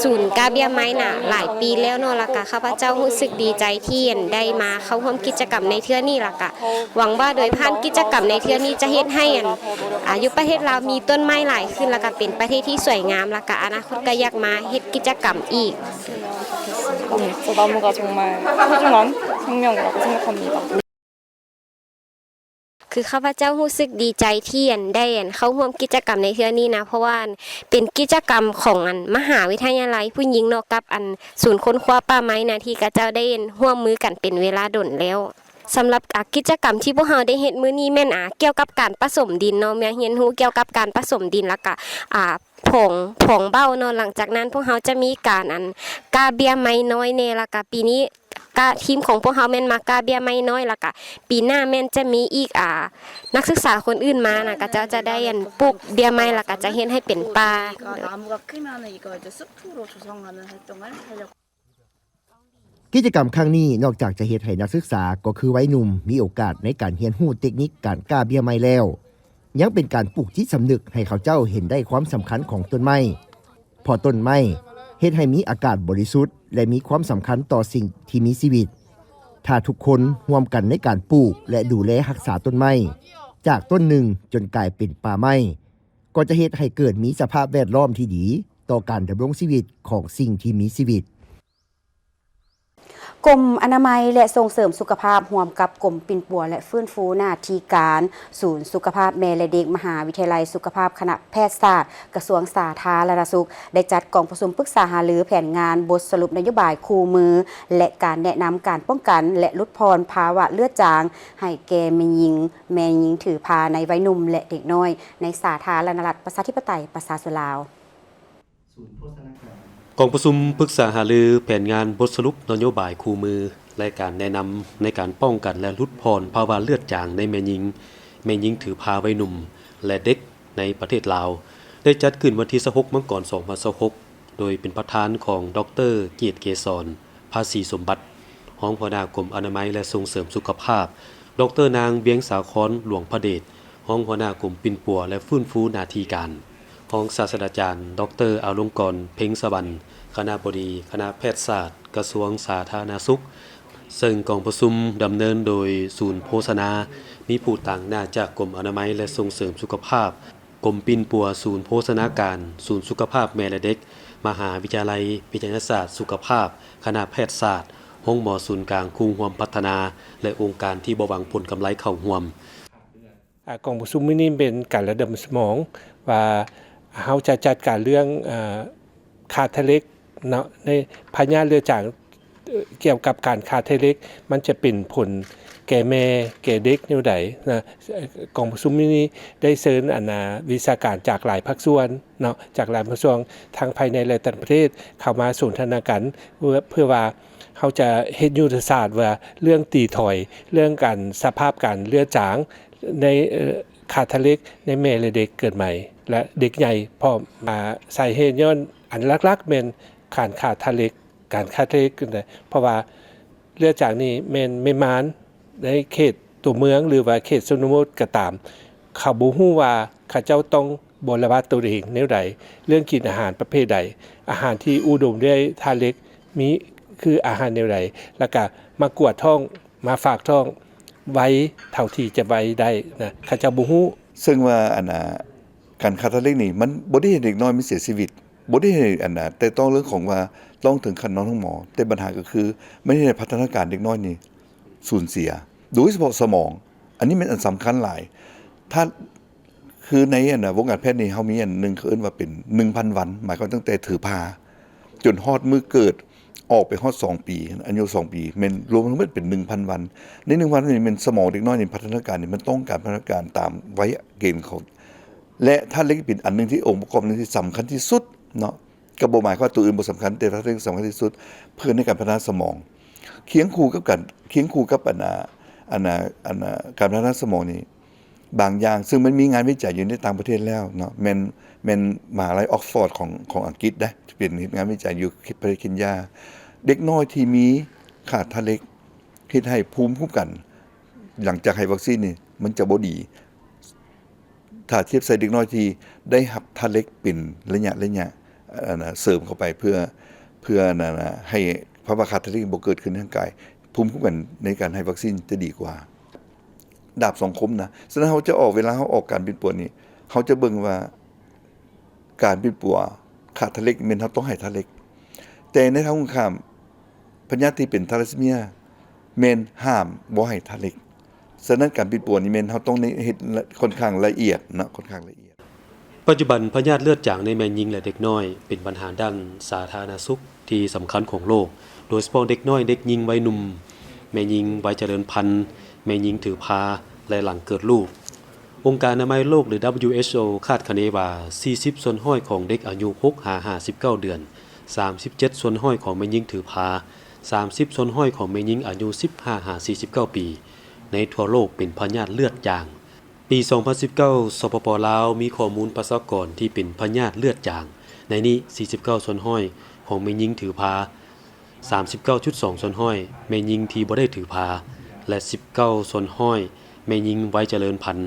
ສູນກ້າເບ້ຍໄມ້ນະຫຼາຍປີແລ້ວເນາະ ແລ້ວກະຂ້າພະເຈົ້າຮູ້ສຶກດີໃຈທີ່ອັນໄດ້ມາເຂົ້າຮ່ວມກິດຈະກຳໃນເທື່ອນີ້ ແລ້ວກະ ຫວັງວ່າໂດຍຜ່ານກິດຈະກຳໃນເທື່ອນີ້ຈະເຮັດໃຫ້ອັນ ອາ ຢູ່ປະເທດລາວມີຕົ້ນໄມ້ຫຼາຍຂຶ້ນ ແລ້ວກະເປັນປະເທດທີ່ສວຍງາມ ແລ້ວກະອະນາຄົດກະຢາກມາເຮັດກິດຈະກຳອີກ. 네, 진짜 나무가 정말 소중한 생명이라고 생각합니다. ຄືຂ້າພະເຈົ້າຮູ້ສຶກດີໃຈທີ່ອັນໄດ້ອັນເຂົ້າຮ່ວມກິດຈະກຳໃນເທື່ອນີ້ນະ ເພາະວ່າອັນເປັນກິດຈະກຳຂອງອັນມະຫາວິທະຍາໄລຜູ້ຍິງເນາະ ກັບອັນສູນຄົ້ນຄວ້າປ່າໄມ້ນະ ທີ່ຂະເຈົ້າໄດ້ອັນຮ່ວມມືກັນເປັນເວລາດົນແລ້ວ. ສຳລັບ ອາ ກິດຈະກຳທີ່ພວກເຮົາໄດ້ເຮັດມື້ນີ້ແມ່ນ ອາ ກ່ຽວກັບການປະສົມດິນເນາະ, ແມ່ນຮຽນຮູ້ກ່ຽວກັບການປະສົມດິນ ແລ້ວກະ ອາ ຜອງ ຜອງເບົ້າເນາະ. ຫຼັງຈາກນັ້ນພວກເຮົາຈະມີການ ອັນ ກ້າເບ້ຍໄມ້ນ້ອຍແດ່ ແລ້ວກະປີນີ້ກະ ທີມຂອງພວກເຮົາແມ່ນມາກ້າເບ້ຍໄມ້ນ້ອຍ ແລ້ວກະປີໜ້າແມ່ນຈະມີອີກ ອາ ນັກສຶກສາຄົນອື່ນມານະ ຂະເຈົ້າຈະໄດ້ ອັນ ປູກເບ້ຍໄມ້ ແລ້ວກະຈະເຮັດໃຫ້ເປັນປ່າ. 네. 나무가 크면은 이걸 이제 숲으로 조성하는 활동을 하려고. ກິດຈະກຳຄັ້ງນີ້ນອກຈາກຈະເຮັດໃຫ້ນັກສຶກສາ ກໍຄືໄວໜຸ່ມ ມີໂອກາດໃນການຮຽນຮູ້ເຕັກນິກການກ້າເບ້ຍໄມ້ແລ້ວ, ຍັງເປັນການປູກຈິດສຳນຶກໃຫ້ເຂົາເຈົ້າເຫັນໄດ້ຄວາມສຳຄັນຂອງຕົ້ນໄມ້, ເພາະຕົ້ນໄມ້ເຮັດໃຫ້ມີອາກາດບໍລິສຸດ ແລະ ມີຄວາມສຳຄັນຕໍ່ສິ່ງທີ່ມີຊີວິດ. ຖ້າທຸກຄົນຮ່ວມກັນໃນການປູກ ແລະ ດູແລຮັກສາຕົ້ນໄມ້ ຈາກຕົ້ນໜຶ່ງຈົນກາຍເປັນປ່າໄມ້, ກໍຈະເຮັດໃຫ້ເກີດມີສະພາບແວດລ້ອມທີ່ດີຕໍ່ການດຳລົງຊີວິດຂອງສິ່ງທີ່ມີຊີວິດ. ກົມອະນາໄມ ແລະ ສົ່ງເສີມສຸຂະພາບ ຮ່ວມກັບກົມປິ່ນປົວ ແລະ ຟື້ນຟູໜ້າທີ່ການ ສູນສຸຂະພາບແມ່ ແລະ ເດັກ ມະຫາວິທະຍາໄລສຸຂະພາບ ຄະນະແພດສາດ ກະຊວງສາທາລະນະສຸກ ໄດ້ຈັດກອງປະຊຸມປຶກສາຫາລືແຜນງານ ບົດສະຫຼຸບນະໂຍບາຍຄູ່ມື ແລະ ການແນະນຳການປ້ອງກັນ ແລະ ຫຼຸດຜ່ອນພາວະເລືອດຈາງ ໃຫ້ແກ່ແມ່ຍິງ, ແມ່ຍິງຖືພາໃນໄວໜຸ່ມ ແລະ ເດັກນ້ອຍ ໃນສາທາລະນະລັດ ປະຊາທິປະໄຕ ປະຊາຊົນລາວ. ກອງປະຊຸມປຶກສາຫາລືແຜນງານບົດສະຫຼຸບນະໂຍບາຍຄູ່ມື ແລະ ການແນະນຳໃນການປ້ອງກັນ ແລະ ຫຼຸດຜ່ອນພາວະເລືອດຈາງໃນແມ່ຍິງ, ແມ່ຍິງຖືພາໄວໜຸ່ມ ແລະ ເດັກໃນປະເທດລາວ ໄດ້ຈັດຂຶ້ນວັນທີຊາວຫົກ ມັງກອນ ສອງພັນຊາວຫົກ ໂດຍເປັນປະທານຂອງ ດອກເຕີ ກຽດເກສອນ ພາສີສົມບັດ ຮອງຫົວໜ້າກົມອະນາໄມ ແລະ ສົ່ງເສີມສຸຂະພາບ, ດອກເຕີ ນາງ ວຽງສາຄອນ ຫຼວງພະເດດ ຮອງຫົວໜ້າກົມປິ່ນປົວ ແລະ ຟື້ນຟູໜ້າທີ່ການ, ຮອງສາດສະດາຈານ ດອກເຕີ ອາລົງກອນ ເພັງສະຫວັນ ຄະນະບໍດີຄະນະແພດສາດ ກະຊວງສາທາລະນະສຸກ. ເຊິ່ງກອງປະຊຸມດຳເນີນໂດຍສູນໂພຊະນາ, ມີຜູ້ຕາງໜ້າຈາກກົມອະນາໄມ ແລະ ສົ່ງເສີມສຸຂະພາບ, ກົມປິ່ນປົວ, ສູນໂພຊະນາການ, ສູນສຸຂະພາບແມ່ ແລະ ເດັກ, ມະຫາວິທະຍາໄລວິທະຍາສາດສຸຂະພາບ, ຄະນະແພດສາດ, ໂຮງໝໍສູນກາງຄູ່ຮ່ວມພັດທະນາ ແລະ ອົງການທີ່ບໍ່ຫວັງຜົນກຳໄລເຂົ້າຮ່ວມ. ອາ ກອງປະຊຸມມື້ນີ້ເປັນການລະດົມສະໝອງວ່າ ເຮົາຈະຈັດການເລື່ອງ ອາ ຂາດທາດເຫຼັກເນາະ ໃນພະຍາດເລືອດຈາງ ກ່ຽວກັບການຂາດທາດເຫຼັກ ມັນຈະເປັນຜົນແກ່ແມ່ແກ່ເດັກແນວໃດນະ. ກອງປະຊຸມມື້ນີ້ໄດ້ເຊີນ ອັນນາ ວິຊາການຈາກຫຼາຍພາກສ່ວນເນາະ ຈາກຫຼາຍພາກສ່ວນ ທັງພາຍໃນ ແລະ ຕ່າງປະເທດ ເຂົ້າມາສົນທະນາກັນ ເພື່ອ ເພື່ອວ່າເຮົາຈະເຮັດຍຸດທະສາດວ່າ ເລື່ອງຕີຖອຍ ເລື່ອງການ ສະພາບການເລືອດຈາງ ໃນ ເອີ ຂາດທາດເຫຼັກໃນແມ່ ແລະ ເດັກເກີດໃໝ່ ແລະ ເດັກໃຫຍ່ພ້ອມ. ອາ ສາເຫດຍ້ອນອັນຫຼັກໆແມ່ນການຂາດທາດເຫຼັກ ການຂາດທາດເຫຼັກ ເພາະວ່າເລືອດຈາງນີ້ແມ່ນແມ່ມານໃນເຂດຕົວເມືອງ ຫຼືວ່າເຂດຊົນນະບົດກໍຕາມ ເຂົາບໍ່ຮູ້ວ່າເຂົາເຈົ້າຕ້ອງ ບໍລະບັດຕົນເອງແນວໃດ, ເລື່ອງກິນອາຫານປະເພດໃດ, ອາຫານທີ່ອຸດົມດ້ວຍທາດເຫຼັກມີຄືອາຫານແນວໃດ, ແລ້ວກະມາກວດທ້ອງ, ມາຝາກທ້ອງໄວເທົ່າທີ່ຈະໄວໄດ້ນະ, ເຂົາເຈົ້າບໍ່ຮູ້. ເຊິ່ງວ່າ ອັນນ່າ ການຂາດທາດເຫຼັກນີ້ ມັນບໍ່ໄດ້ເຮັດໃຫ້ເດັກນ້ອຍມັນເສຍຊີວິດ, ບໍ່ໄດ້ເຮັດໃຫ້ ອັນນ່າ ແຕະຕ້ອງເລື່ອງຂອງວ່າຕ້ອງເຖິງຂັ້ນນອນໂຮງໝໍ, ແຕ່ບັນຫາກໍຄື ມັນເຮັດໃຫ້ພັດທະນາການເດັກນ້ອຍນີ້ ສູນເສຍ ໂດຍສະເພາະສະໝອງ. ອັນນີ້ແມ່ນອັນສຳຄັນຫຼາຍ. ຖ້າ ຄືໃນອັນນ່າ ວົງການແພດນີ້ ເຮົາມີອັນໜຶ່ງ ເຂົາເອີ້ນວ່າເປັນໜຶ່ງພັນວັນ, ໝາຍຄວາມຕັ້ງແຕ່ຖືພາຈົນຮອດມື້ເກີດ ອອກໄປຮອດສອງປີ, ອາຍຸສອງປີ ແມ່ນລວມທັງໝົດເປັນໜຶ່ງພັນວັນ. ໃນໜຶ່ງພັນວັນນີ້ ແມ່ນສະໝອງເດັກນ້ອຍນີ້ ພັດທະນາການນີ້ ມັນຕ້ອງການພັດທະນາການຕາມໄວເກນເຂົາ ແລະ ທາດເຫຼັກເປັນອັນໜຶ່ງທີ່ ອົງປະກອບໜຶ່ງທີ່ສຳຄັນທີ່ສຸດເນາະ. ກໍບໍ່ໝາຍຄວາມວ່າຕົວອື່ນບໍ່ສຳຄັນ, ແຕ່ທາດເຫຼັກສຳຄັນທີ່ສຸດເພື່ອໃນການພັດທະນາສະໝອງ. ຄຽງຄູ່ກັບກັນ, ຄຽງຄູ່ກັບອັນ ອ່າ ອັນ ອ່າ ອັນ ອ່າ ການພັດທະນາສະໝອງນີ້ ບາງຢ່າງ ເຊິ່ງມັນມີງານວິໄຈຢູ່ໃນຕ່າງປະເທດແລ້ວເນາະ, ແມ່ນ ແມ່ນມະຫາໄລອອກຟອດຂອງ ຂອງອັງກິດເດ້ ເປັນເຮັດງານວິໄຈຢູ່ປະເທດເຄນຢາ. ເດັກນ້ອຍທີ່ມີຂາດທາດເຫຼັກ ເຮັດໃຫ້ພູມຄຸ້ມກັນຫຼັງຈາກໃຫ້ວັກຊີນນີ້ ມັນຈະບໍ່ດີ ຖ້າທຽບໃສ່ເດັກນ້ອຍທີ່ໄດ້ຮັບທາດເຫຼັກເປັນໄລຍະໆ ອັນນ່າ ເສີມເຂົ້າໄປເພື່ອ ເພື່ອ ອັນນ່າ ໃຫ້ພາວະຂາດທາດເຫຼັກບໍ່ເກີດຂຶ້ນໃນຮ່າງກາຍ, ພູມຄຸ້ມກັນໃນການໃຫ້ວັກຊີນຈະດີກວ່າ. ດາບສອງຄົມນະ. ສະນັ້ນເຮົາຈະອອກ ເວລາເຮົາອອກການປິ່ນປົວນີ້ ເຮົາຈະເບິ່ງວ່າການປິ່ນປົວຂາດທາດເຫຼັກແມ່ນເຮົາຕ້ອງໃຫ້ທາດເຫຼັກ, ແຕ່ໃນທາງກົງກັນຂ້າມ ພະຍາດທີ່ເປັນທາລາຊີເມຍແມ່ນຫ້າມບໍ່ໃຫ້ທາດເຫຼັກ. ສະນັ້ນການປິ່ນປົວນີ້ແມ່ນເຮົາຕ້ອງໄດ້ເຮັດ ລະ ຄ່ອນຂ້າງລະອຽດເນາະ, ຄ່ອນຂ້າງລະອຽດ. ປັດຈຸບັນພະຍາດເລືອດຈາງໃນແມ່ຍິງ ແລະ ເດັກນ້ອຍ ເປັນບັນຫາດ້ານສາທາລະນະສຸກທີ່ສຳຄັນຂອງໂລກ, ໂດຍສະເພາະເດັກນ້ອຍ, ເດັກຍິງໄວໜຸ່ມ, ແມ່ຍິງໄວຈະເລີນພັນ, ແມ່ຍິງຖືພາ ແລະ ຫຼັງເກີດລູກ. ອົງການອະນາໄມໂລກ ຫຼື WHO ຄາດຄະເນວ່າ ສີ່ສິບສ່ວນຮ້ອຍຂອງເດັກອາຍຸຫົກຫາຫ້າສິບເກົ້າເດືອນ, ສາມສິບເຈັດສ່ວນຮ້ອຍຂອງແມ່ຍິງຖືພາ, ສາມສິບສ່ວນຮ້ອຍຂອງແມ່ຍິງອາຍຸສິບຫ້າຫາສີ່ສິບເກົ້າປີ ໃນທົ່ວໂລກເປັນພະຍາດເລືອດຈາງ. ປີສອງພັນສິບເກົ້າ ສປປ ລາວ ມີຂໍ້ມູນປະຊາກອນທີ່ເປັນພະຍາດເລືອດຈາງ, ໃນນີ້ ສີ່ສິບເກົ້າສ່ວນຮ້ອຍຂອງແມ່ຍິງຖືພາ, ສາມສິບເກົ້າຈຸດສອງສ່ວນຮ້ອຍແມ່ຍິງທີ່ບໍ່ໄດ້ຖືພາ ແລະ ສິບເກົ້າສ່ວນຮ້ອຍແມ່ຍິງໄວຈະເລີນພັນ,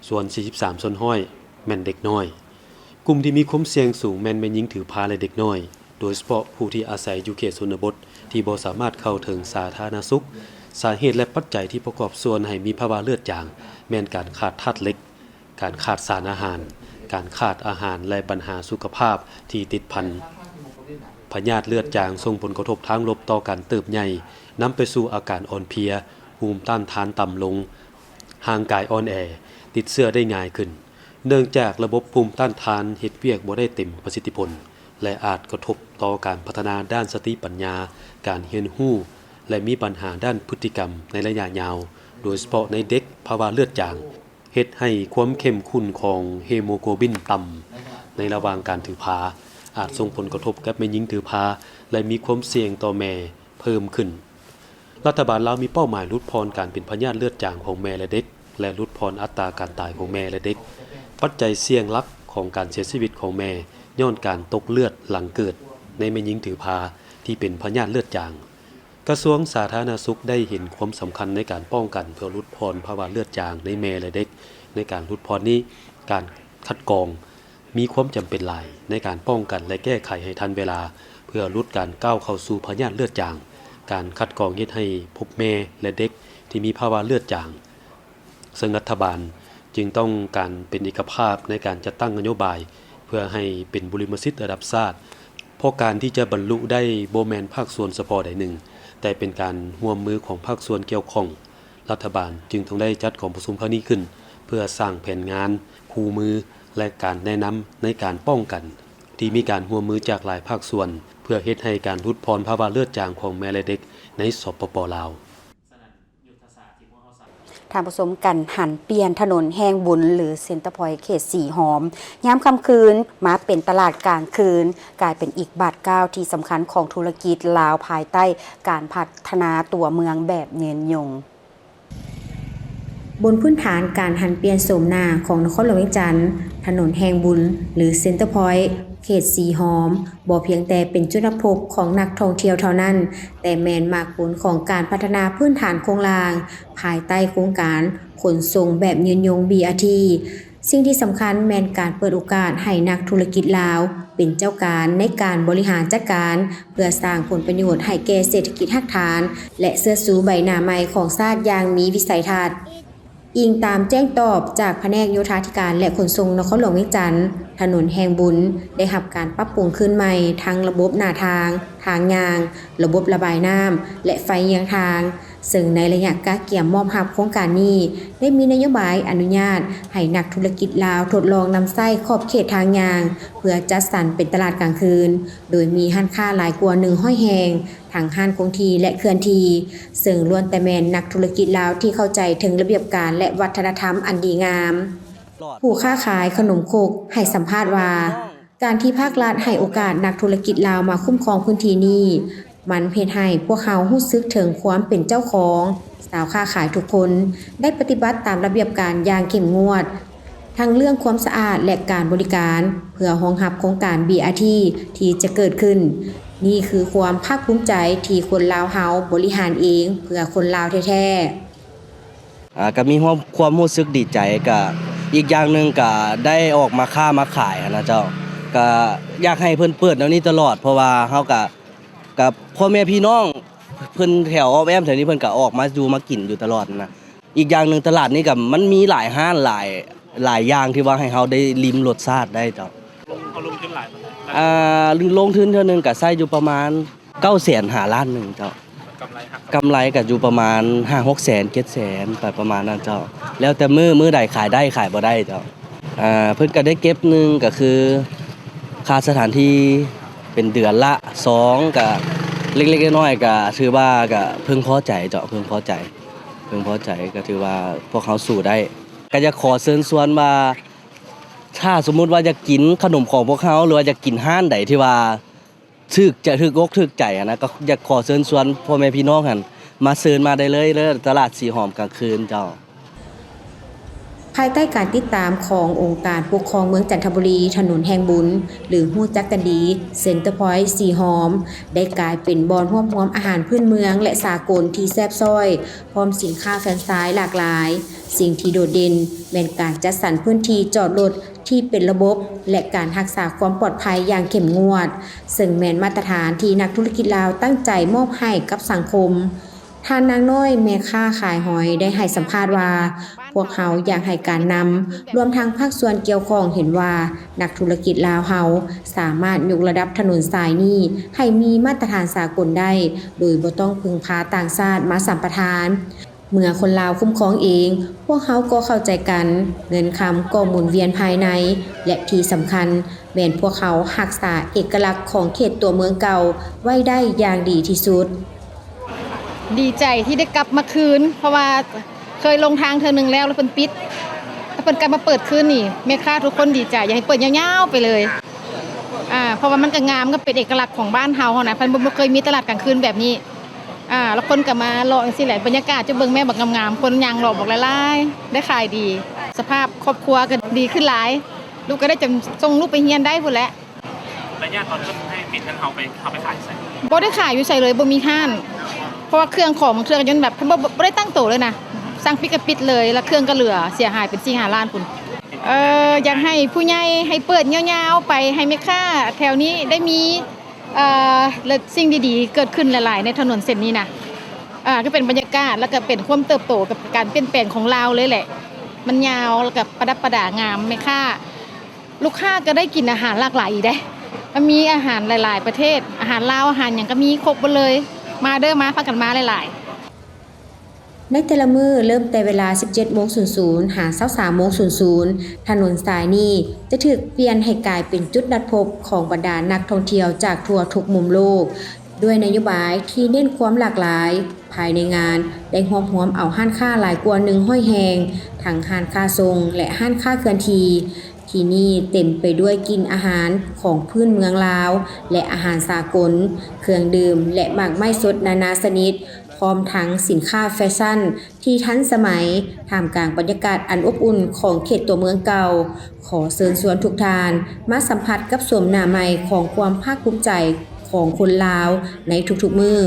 ສ່ວນ ສີ່ສິບສາມສ່ວນຮ້ອຍແມ່ນເດັກນ້ອຍ. ກຸ່ມທີ່ມີຄວາມສ່ຽງສູງແມ່ນແມ່ຍິງຖືພາ ແລະ ເດັກນ້ອຍ, ໂດຍສະເພາະຜູ້ທີ່ອາໄສຢູ່ເຂດຊົນນະບົດ ທີ່ບໍ່ສາມາດເຂົ້າເຖິງສາທາລະນະສຸກ. ສາເຫດ ແລະ ປັດໄຈທີ່ປະກອບສ່ວນໃຫ້ມີພາວະເລືອດຈາງ ແມ່ນການຂາດທາດເຫຼັກ, ການຂາດສານອາຫານ, ການຂາດອາຫານ ແລະ ບັນຫາສຸຂະພາບທີ່ຕິດພັນ. ພະຍາດເລືອດຈາງສົ່ງຜົນກະທົບທາງລົບຕໍ່ການເຕີບໃຫຍ່, ນຳໄປສູ່ອາການອ່ອນເພຍ, ພູມຕ້ານທານຕ່ຳລົງ, ຮ່າງກາຍອ່ອນແອ, ຕິດເຊື້ອໄດ້ງ່າຍຂຶ້ນ. ເນື່ອງຈາກລະບົບພູມຕ້ານທານເຮັດວຽກບໍ່ໄດ້ເຕັມປະສິດທິຜົນ ແລະ ອາດກະທົບຕໍ່ການພັດທະນາດ້ານສະຕິປັນຍາ, ການຮຽນຮູ້ ແລະ ມີບັນຫາດ້ານພຶດຕິກຳໃນໄລຍະຍາວ, ໂດຍສະເພາະໃນເດັກພາວະເລືອດຈາງ, ເຮັດໃຫ້ຄວາມເຂັ້ມຂຸ້ນຂອງເຮໂມໂກບິນຕ່ຳໃນລະຫວ່າງການຖືພາ, ອາດສົ່ງຜົນກະທົບກັບແມ່ຍິງຖືພາ ແລະ ມີຄວາມສ່ຽງຕໍ່ແມ່ເພີ່ມຂຶ້ນ. ລັດຖະບານລາວມີເປົ້າໝາຍຫຼຸດຜ່ອນການເປັນພະຍາດເລືອດຈາງຂອງແມ່ ແລະ ເດັກ ແລະ ຫຼຸດຜ່ອນອັດຕາການຕາຍຂອງແມ່ ແລະ ເດັກ. ປັດໄຈສ່ຽງຫຼັກຂອງການເສຍຊີວິດຂອງແມ່ຍ້ອນການຕົກເລືອດຫຼັງເກີດໃນແມ່ຍິງຖືພາທີ່ເປັນພະຍາດເລືອດຈາງ. ກະຊວງສາທາລະນະສຸກໄດ້ເຫັນຄວາມສຳຄັນໃນການປ້ອງກັນເພື່ອຫຼຸດຜ່ອນພາວະເລືອດຈາງໃນແມ່ ແລະ ເດັກ. ໃນການຫຼຸດຜ່ອນນີ້, ການຄັດກອງ ມີຄວາມຈຳເປັນຫຼາຍໃນການປ້ອງກັນ ແລະ ແກ້ໄຂໃຫ້ທັນເວລາ ເພື່ອຫຼຸດການກ້າວເຂົ້າສູ່ພະຍາດເລືອດຈາງ. ການຄັດກອງເຮັດໃຫ້ພົບແມ່ ແລະ ເດັກທີ່ມີພາວະເລືອດຈາງ, ເຊິ່ງລັດຖະບານຈຶ່ງຕ້ອງການເປັນເອກະພາບໃນການຈັດຕັ້ງນະໂຍບາຍ ເພື່ອໃຫ້ເປັນບຸລິມະສິດລະດັບຊາດ, ເພາະການທີ່ຈະບັນລຸໄດ້ບໍ່ແມ່ນພາກສ່ວນສະເພາະໃດໜຶ່ງ, ແຕ່ເປັນການຮ່ວມມືຂອງພາກສ່ວນກ່ຽວຂ້ອງ. ລັດຖະບານຈຶ່ງຕ້ອງໄດ້ຈັດກອງປະຊຸມຄັ້ງນີ້ຂຶ້ນ ເພື່ອສ້າງແຜນງານ, ຄູ່ມື ແລະ ການແນະນຳໃນການປ້ອງກັນ ທີ່ມີການຮ່ວມມືຈາກຫຼາຍພາກສ່ວນ ເພື່ອເຮັດໃຫ້ການຫຼຸດຜ່ອນພາວະເລືອດຈາງຂອງແມ່ ແລະ ເດັກໃນ ສປປ ລາວ. ທ່ານຜູ້ຊົມ, ການຫັນປ່ຽນຖະໜົນແຫ່ງບຸນ ຫຼື ເຊັນເຕີພອຍ ເຂດສີຫອມ ຍາມຄ່ຳຄືນມາເປັນຕະຫຼາດກາງຄືນ ກາຍເປັນອີກບາດກ້າວທີ່ສຳຄັນຂອງທຸລະກິດລາວ ພາຍໃຕ້ການພັດທະນາຕົວເມືອງແບບຍືນຍົງ. ບົນພື້ນຖານການຫັນປ່ຽນໂສມໜ້າຂອງນະຄອນຫຼວງວຽງຈັນ, ຖະໜົນແຫ່ງບຸນ ຫຼື ເຊັນເຕີພອຍ ເຂດສີຫອມ ບໍ່ພຽງແຕ່ເປັນຈຸດນັດພົບຂອງນັກທ່ອງທ່ຽວເທົ່ານັ້ນ, ແຕ່ແມ່ນໝາກຜົນຂອງການພັດທະນາພື້ນຖານໂຄງລ່າງ ພາຍໃຕ້ໂຄງການຂົນສົ່ງແບບຍືນຍົງ ບີອາທີ. ສິ່ງທີ່ສຳຄັນແມ່ນການເປີດໂອກາດໃຫ້ນັກທຸລະກິດລາວເປັນເຈົ້າການໃນການບໍລິຫານຈັດການ ເພື່ອສ້າງຜົນປະໂຫຍດໃຫ້ແກ່ເສດຖະກິດຮາກຖານ ແລະ ເຊີດຊູໃບໜ້າໃໝ່ຂອງຊາດຢ່າງມີວິໄສທັດ. ອີງຕາມແຈ້ງຕອບຈາກພະແນກໂຍທາທິການ ແລະ ຂົນສົ່ງນະຄອນຫຼວງວຽງຈັນ, ຖະໜົນແຫ່ງບຸນໄດ້ຮັບການປັບປຸງຄືນໃໝ່ ທັງລະບົບໜ້າທາງ, ທາງຍ່າງ, ລະບົບລະບາຍນ້ຳ ແລະ ໄຟເຍືອງທາງ. ເຊິ່ງໃນໄລຍະກະກຽມມອບຮັບໂຄງການນີ້ ໄດ້ມີນະໂຍບາຍອະນຸຍາດໃຫ້ນັກທຸລະກິດລາວທົດລອງນຳໃຊ້ຂອບເຂດທາງຍ່າງ ເພື່ອຈັດສັນເປັນຕະຫຼາດກາງຄືນ, ໂດຍມີຮ້ານຄ້າຫຼາຍກວ່າໜຶ່ງຮ້ອຍແຫ່ງ, ທັງຮ້ານຄົງທີ່ ແລະ ເຄື່ອນທີ່, ເຊິ່ງລ້ວນແຕ່ແມ່ນນັກທຸລະກິດລາວທີ່ເຂົ້າໃຈເຖິງລະບຽບການ ແລະ ວັດທະນະທຳອັນດີງາມ. ຜູ້ຄ້າຂາຍຂະໜົມຄົກໃຫ້ສຳພາດວ່າ ການທີ່ພາກລັດໃຫ້ໂອກາດນັກທຸລະກິດລາວມາຄຸ້ມຄອງພື້ນທີ່ນີ້ ມັນເຮັດໃຫ້ພວກເຮົາຮູ້ສຶກເຖິງຄວາມເປັນເຈົ້າຂອງ. ຊາວຄ້າຂາຍທຸກຄົນໄດ້ປະຕິບັດຕາມລະບຽບການຢ່າງເຂັ້ມງວດ, ທັງເລື່ອງຄວາມສະອາດ ແລະ ການບໍລິການ ເພື່ອຮອງຮັບໂຄງການ ບີອາທີ ທີ່ຈະເກີດຂຶ້ນ. ນີ້ຄືຄວາມພາກພູມໃຈທີ່ຄົນລາວເຮົາບໍລິຫານເອງເພື່ອຄົນລາວແທ້ໆ. ອ່າ ກໍມີຄວາມ ຄວາມຮູ້ສຶກດີໃຈ ກໍອີກຢ່າງໜຶ່ງກໍໄດ້ອອກມາຄ້າມາຂາຍຫັ້ນນະເຈົ້າ. ກໍຢາກໃຫ້ເພິ່ນເປີດແນວນີ້ຕະຫຼອດ ເພາະວ່າເຮົາກໍ ກັບພໍ່ແມ່ພີ່ນ້ອງເພິ່ນແຖວອ້ອມແອ້ມແຖວນີ້ ເພິ່ນກໍອອກມາຢູ່ມາກິນຢູ່ຕະຫຼອດນະ. ອີກຢ່າງໜຶ່ງຕະຫຼາດນີ້ກໍມັນມີຫຼາຍຮ້ານ ຫຼາຍ ຫຼາຍຢ່າງທີ່ວ່າໃຫ້ເຮົາໄດ້ລິມລົດຊາດໄດ້ເຈົ້າ. ເຮົາລົງທຶນຫຼາຍປານໃດ? ອ່າ ລົງທຶນເທື່ອໜຶ່ງກໍໃຊ້ຢູ່ປະມານ ເກົ້າແສນຫາລ້ານໜຶ່ງເຈົ້າ. ກຳໄລຫາກຳ ກຳໄລກໍຢູ່ປະມານຫ້າຫົກແສນ ເຈັດແສນ ໄປປະມານນັ້ນເຈົ້າ. ແລ້ວແຕ່ມື້ ມື້ໃດຂາຍໄດ້ຂາຍບໍ່ໄດ້ເຈົ້າ. ອ່າ ເພິ່ນກໍໄດ້ເກັບ ໜຶ່ງກໍຄືຄ່າສະຖານທີ່ເປັນເດືອນລະ, ສອງກໍເລັກໆນ້ອຍໆກໍຖືວ່າກໍເພິ່ງພໍໃຈເຈົ້າ, ເພິ່ງພໍໃຈ ເພິ່ງພໍໃຈ ກໍຖືວ່າພວກເຮົາສູ້ໄດ້. ກໍຢາກຂໍເຊີນຊວນວ່າ ຖ້າສົມມຸດວ່າຢາກກິນຂະໜົມຂອງພວກເຮົາ ຫຼືວ່າຢາກກິນຮ້ານໃດທີ່ວ່າ ຖືກຈະ ຖືກອົກຖືກໃຈຫັ້ນນະ ກໍຢາກຂໍເຊີນຊວນພໍ່ແມ່ພີ່ນ້ອງຫັ້ນ ມາເຊີນມາໄດ້ເລີຍເດີ ຕະຫຼາດສີຫອມກາງຄືນເຈົ້າ. ພາຍໃຕ້ການຕິດຕາມຂອງອົງການປົກຄອງເມືອງຈັນທະບູລີ, ຖະໜົນແຫ່ງບຸນ ຫຼື ຮູ້ຈັກກັນດີ ເຊັນເຕີພອຍສີຫອມ ໄດ້ກາຍເປັນບ່ອນຮວບຮວມອາຫານພື້ນເມືອງ ແລະ ສາກົນທີ່ແຊບຊ້ອຍ, ພ້ອມສິນຄ້າແຟຣນໄຊຫຼາກຫຼາຍ. ສິ່ງທີ່ໂດດເດັ່ນແມ່ນການຈັດສັນພື້ນທີ່ຈອດລົດ ທີ່ເປັນລະບົບ ແລະ ການຮັກສາຄວາມປອດໄພຢ່າງເຂັ້ມງວດ, ເຊິ່ງແມ່ນມາດຕະຖານທີ່ນັກທຸລະກິດລາວຕັ້ງໃຈມອບໃຫ້ກັບສັງຄົມ. ທ່ານນາງນ້ອຍ ແມ່ຄ້າຂາຍຫອຍ ໄດ້ໃຫ້ສຳພາດວ່າ, ພວກເຮົາຢາກໃຫ້ການນຳ ລວມທັງພາກສ່ວນກ່ຽວຂ້ອງເຫັນວ່າ ນັກທຸລະກິດລາວເຮົາສາມາດຍົກລະດັບຖະໜົນສາຍນີ້ໃຫ້ມີມາດຕະຖານສາກົນໄດ້ ໂດຍບໍ່ຕ້ອງເພິ່ງພາຕ່າງຊາດມາສຳປະທານ. ເມື່ອຄົນລາວຄຸ້ມຄອງເອງ, ພວກເຮົາກໍເຂົ້າໃຈກັນ, ເງິນຄຳກໍໝູນວຽນພາຍໃນ ແລະ ທີ່ສຳຄັນແມ່ນພວກເຮົາຮັກສາເອກະລັກຂອງເຂດຕົວເມືອງເກົ່າໄວ້ໄດ້ຢ່າງດີທີ່ສຸດ. ດີໃຈທີ່ໄດ້ກັບມາຄືນ, ເພາະວ່າເຄີຍລົງທາງເທື່ອໜຶ່ງແລ້ວ ແລ້ວເພິ່ນປິດ, ແລ້ວເພິ່ນກັບມາເປີດຄືນນີ້ ແມ່ຄ້າທຸກຄົນດີໃຈ, ຢາກໃຫ້ເປີດຍາວໆໄປເລີຍ. ອ່າ ເພາະວ່າມັນກໍງາມ, ກໍເປັນເອກະລັກຂອງບ້ານເຮົາຫັ້ນນະ, ເພິ່ນບໍ່ ບໍ່ເຄີຍມີຕະຫຼາດກາງຄືນແບບນີ້. ອ່າ ແລ້ວຄົນກໍມາເລາະຈັ່ງຊີ້ແຫຼະ, ບັນຍາກາດເຈົ້າເບິ່ງແມ່ ບັກງາມໆ, ຄົນຍ່າງເລາະບັກຫຼາຍໆ, ໄດ້ຂາຍດີ, ສະພາບຄອບຄົວກໍດີຂຶ້ນຫຼາຍ, ລູກກໍໄດ້ຈຳ ສົ່ງລູກໄປຮຽນໄດ້ພຸ້ນແຫຼະ. ໄລຍະຕອນເພິ່ນໃຫ້ປິດນັ້ນ ເຮົາໄປ ເຮົາໄປຂາຍໃສ? ບໍ່ໄດ້ຂາຍຢູ່ໃສເລີຍ, ບໍ່ມີຮ້ານ, ເພາະວ່າເຄື່ອງຂອງບາງເທື່ອກໍຈົນແບບ ເພິ່ນບໍ່ ບໍ່ໄດ້ຕັ້ງໂຕເລີຍນະ, ສັ່ງປິດກໍປິດເລີຍ, ແລ້ວເຄື່ອງກໍເຫຼືອເສຍຫາຍເປັນສີ່ຫ້າລ້ານພຸ້ນ. ເອີ ຢາກໃຫ້ຜູ້ໃຫຍ່ໃຫ້ເປີດຍາວໆໄປ, ໃຫ້ແມ່ຄ້າແຖວນີ້ໄດ້ມີ ເອີ ແລະ ສິ່ງດີໆເກີດຂຶ້ນຫຼາຍໆໃນຖະໜົນເສັ້ນນີ້ນະ. ເອີ ກໍເປັນບັນຍາກາດ ແລ້ວກໍເປັນຄວາມເຕີບໂຕກັບການປ່ຽນແປງຂອງລາວເລີຍແຫຼະ. ມັນຍາວ ແລ້ວກໍປະດັບປະດາງາມ, ແມ່ຄ້າ ລູກຄ້າກໍໄດ້ກິນອາຫານຫຼາກຫຼາຍອີກເດ້. ມັນມີອາຫານຫຼາຍໆປະເທດ, ອາຫານລາວ ອາຫານຫຍັງກໍມີຄົບເບິດເລີຍ. ມາເດີ ມາ ພາກັນມາຫຼາຍໆ. ໃນແຕ່ລະມື້ ເລີ່ມແຕ່ເວລາສິບເຈັດໂມງສູນສູນ ຫາ ຊາວສາມໂມງສູນສູນ, ຖະໜົນສາຍນີ້ຈະຖືກປ່ຽນໃຫ້ກາຍເປັນຈຸດນັດພົບຂອງບັນດານັກທ່ອງທ່ຽວຈາກທົ່ວທຸກມຸມໂລກ. ດ້ວຍນະໂຍບາຍທີ່ເນັ້ນຄວາມຫຼາກຫຼາຍ, ພາຍໃນງານໄດ້ຮວບຮວມເອົາຮ້ານຄ້າຫຼາຍກວ່າໜຶ່ງຮ້ອຍແຫ່ງ, ທັງຮ້ານຄ້າສົ່ງ ແລະ ຮ້ານຄ້າເຄື່ອນທີ່. ທີ່ນີ້ເຕັມໄປດ້ວຍກິ່ນອາຫານຂອງພື້ນເມືອງລາວ ແລະ ອາຫານສາກົນ, ເຄື່ອງດື່ມ ແລະ ໝາກໄມ້ສົດນານາຊະນິດ, ພ້ອມທັງສິນຄ້າແຟຊັນທີ່ທັນສະໄໝ, ທ່າມກາງບັນຍາກາດອັນອົບອຸ່ນຂອງເຂດຕົວເມືອງເກົ່າ. ຂໍເຊີນຊວນທຸກທ່ານມາສຳຜັດກັບໂສມໜ້າໃໝ່ຂອງຄວາມພາກພູມໃຈຂອງຄົນລາວໃນທຸກໆມື້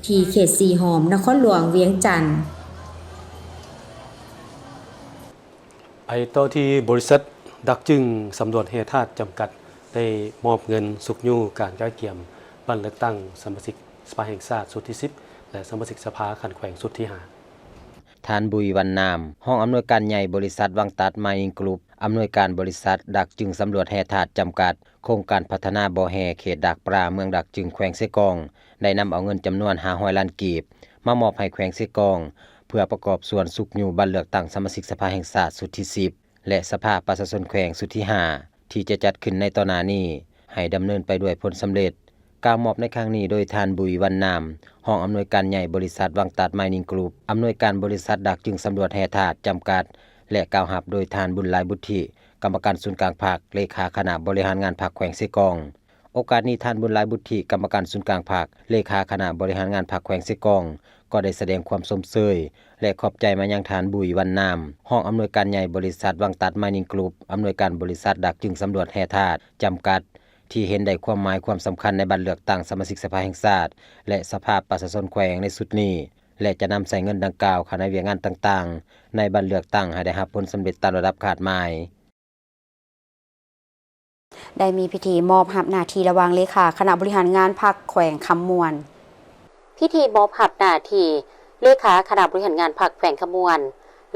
ທີ່ເຂດສີຫອມ ນະຄອນຫຼວງວຽງຈັນ. ໄປຕໍ່ທີ່ບໍລິສັດດັກຈຶງສຳຫຼວດແຮ່ທາດຈຳກັດ ໄດ້ມອບເງິນຊຸກຍູ້ການກະກຽມບັດເລືອກຕັ້ງສະມາຊິກສະພາແຫ່ງຊາດຊຸດທີສິບ ແລະ ສະມາຊິກສະພາຂັ້ນແຂວງຊຸດທີຫ້າ. ທ່ານ ບຸຍ ວັນນາມ, ຮອງອຳນວຍການໃຫຍ່ບໍລິສັດວັງຕັດມາຍນິງກຣຸບ, ອຳນວຍການບໍລິສັດດັກຈຶງສຳຫຼວດແຮ່ທາດຈຳກັດ, ໂຄງການພັດທະນາບໍ່ແຮ່ເຂດດາກປາ ເມືອງດາກຈຶງ ແຂວງເຊກອງ ໄດ້ນຳເອົາເງິນຈຳນວນຫ້າຮ້ອຍລ້ານກີບ ມາມອບໃຫ້ແຂວງເຊກອງ ເພື່ອປະກອບສ່ວນຊຸກຍູ້ບັດເລືອກຕັ້ງສະມາຊິກສະພາແຫ່ງຊາດຊຸດທີສິບ ແລະ ສະພາປະຊາຊົນແຂວງຊຸດທີຫ້າ ທີ່ຈະຈັດຂຶ້ນໃນຕໍ່ໜ້ານີ້ ໃຫ້ດຳເນີນໄປດ້ວຍຜົນສຳເລັດ. ກ່າວມອບໃນຄັ້ງນີ້ໂດຍທ່ານ ບຸຍ ວັນນາມ ຮອງອຳນວຍການໃຫຍ່ບໍລິສັດ ວັງຕັດ ມາຍນິງ ກຣຸບ, ອຳນວຍການບໍລິສັດດັກຈຶ່ງສຳຫຼວດແຮ່ທາດ ຈຳກັດ ແລະ ກ່າວຮັບໂດຍທ່ານ ບຸນຫຼາຍ ບຸດທິ ກຳມະການສູນກາງພັກ, ເລຂາຄະນະບໍລິຫານງານພັກແຂວງເຊກອງ. ໂອກາດນີ້ ທ່ານ ບຸນຫຼາຍ ບຸດທິ ກຳມະການສູນກາງພັກ, ເລຂາຄະນະບໍລິຫານງານພັກແຂວງເຊກອງ ກໍໄດ້ສະແດງຄວາມຊົມເຊີຍ ແລະ ຂອບໃຈມາຍັງທ່ານ ບຸຍ ວັນນາມ ຮອງອຳນວຍການໃຫຍ່ບໍລິສັດ ວັງຕັດ ມາຍນິງ ກຣຸບ, ອຳນວຍການບໍລິສັດດັກຈຶ່ງສຳຫຼວດແຮ່ທາດ ຈຳກັດ ທີ່ເຫັນໄດ້ຄວາມໝາຍຄວາມສຳຄັນໃນບັດເລືອກຕັ້ງສະມາຊິກສະພາແຫ່ງຊາດ ແລະ ສະພາປະຊາຊົນແຂວງໃນຊຸດນີ້ ແລະ ຈະນຳໃຊ້ເງິນດັ່ງກ່າວເຂົ້າໃນວຽກງານຕ່າງໆ ໃນບັດເລືອກຕັ້ງໃຫ້ໄດ້ຮັບຜົນສຳເລັດຕາມລະດັບຄາດໝາຍ. ໄດ້ມີພິທີມອບຮັບໜ້າທີ່ລະຫວ່າງເລຂາຄະນະບໍລິຫານງານພັກແຂວງຄຳມ່ວນ. ພິທີມອບຮັບໜ້າທີ່ເລຂາຄະນະບໍລິຫານງານພັກແຂວງຄຳມ່ວນ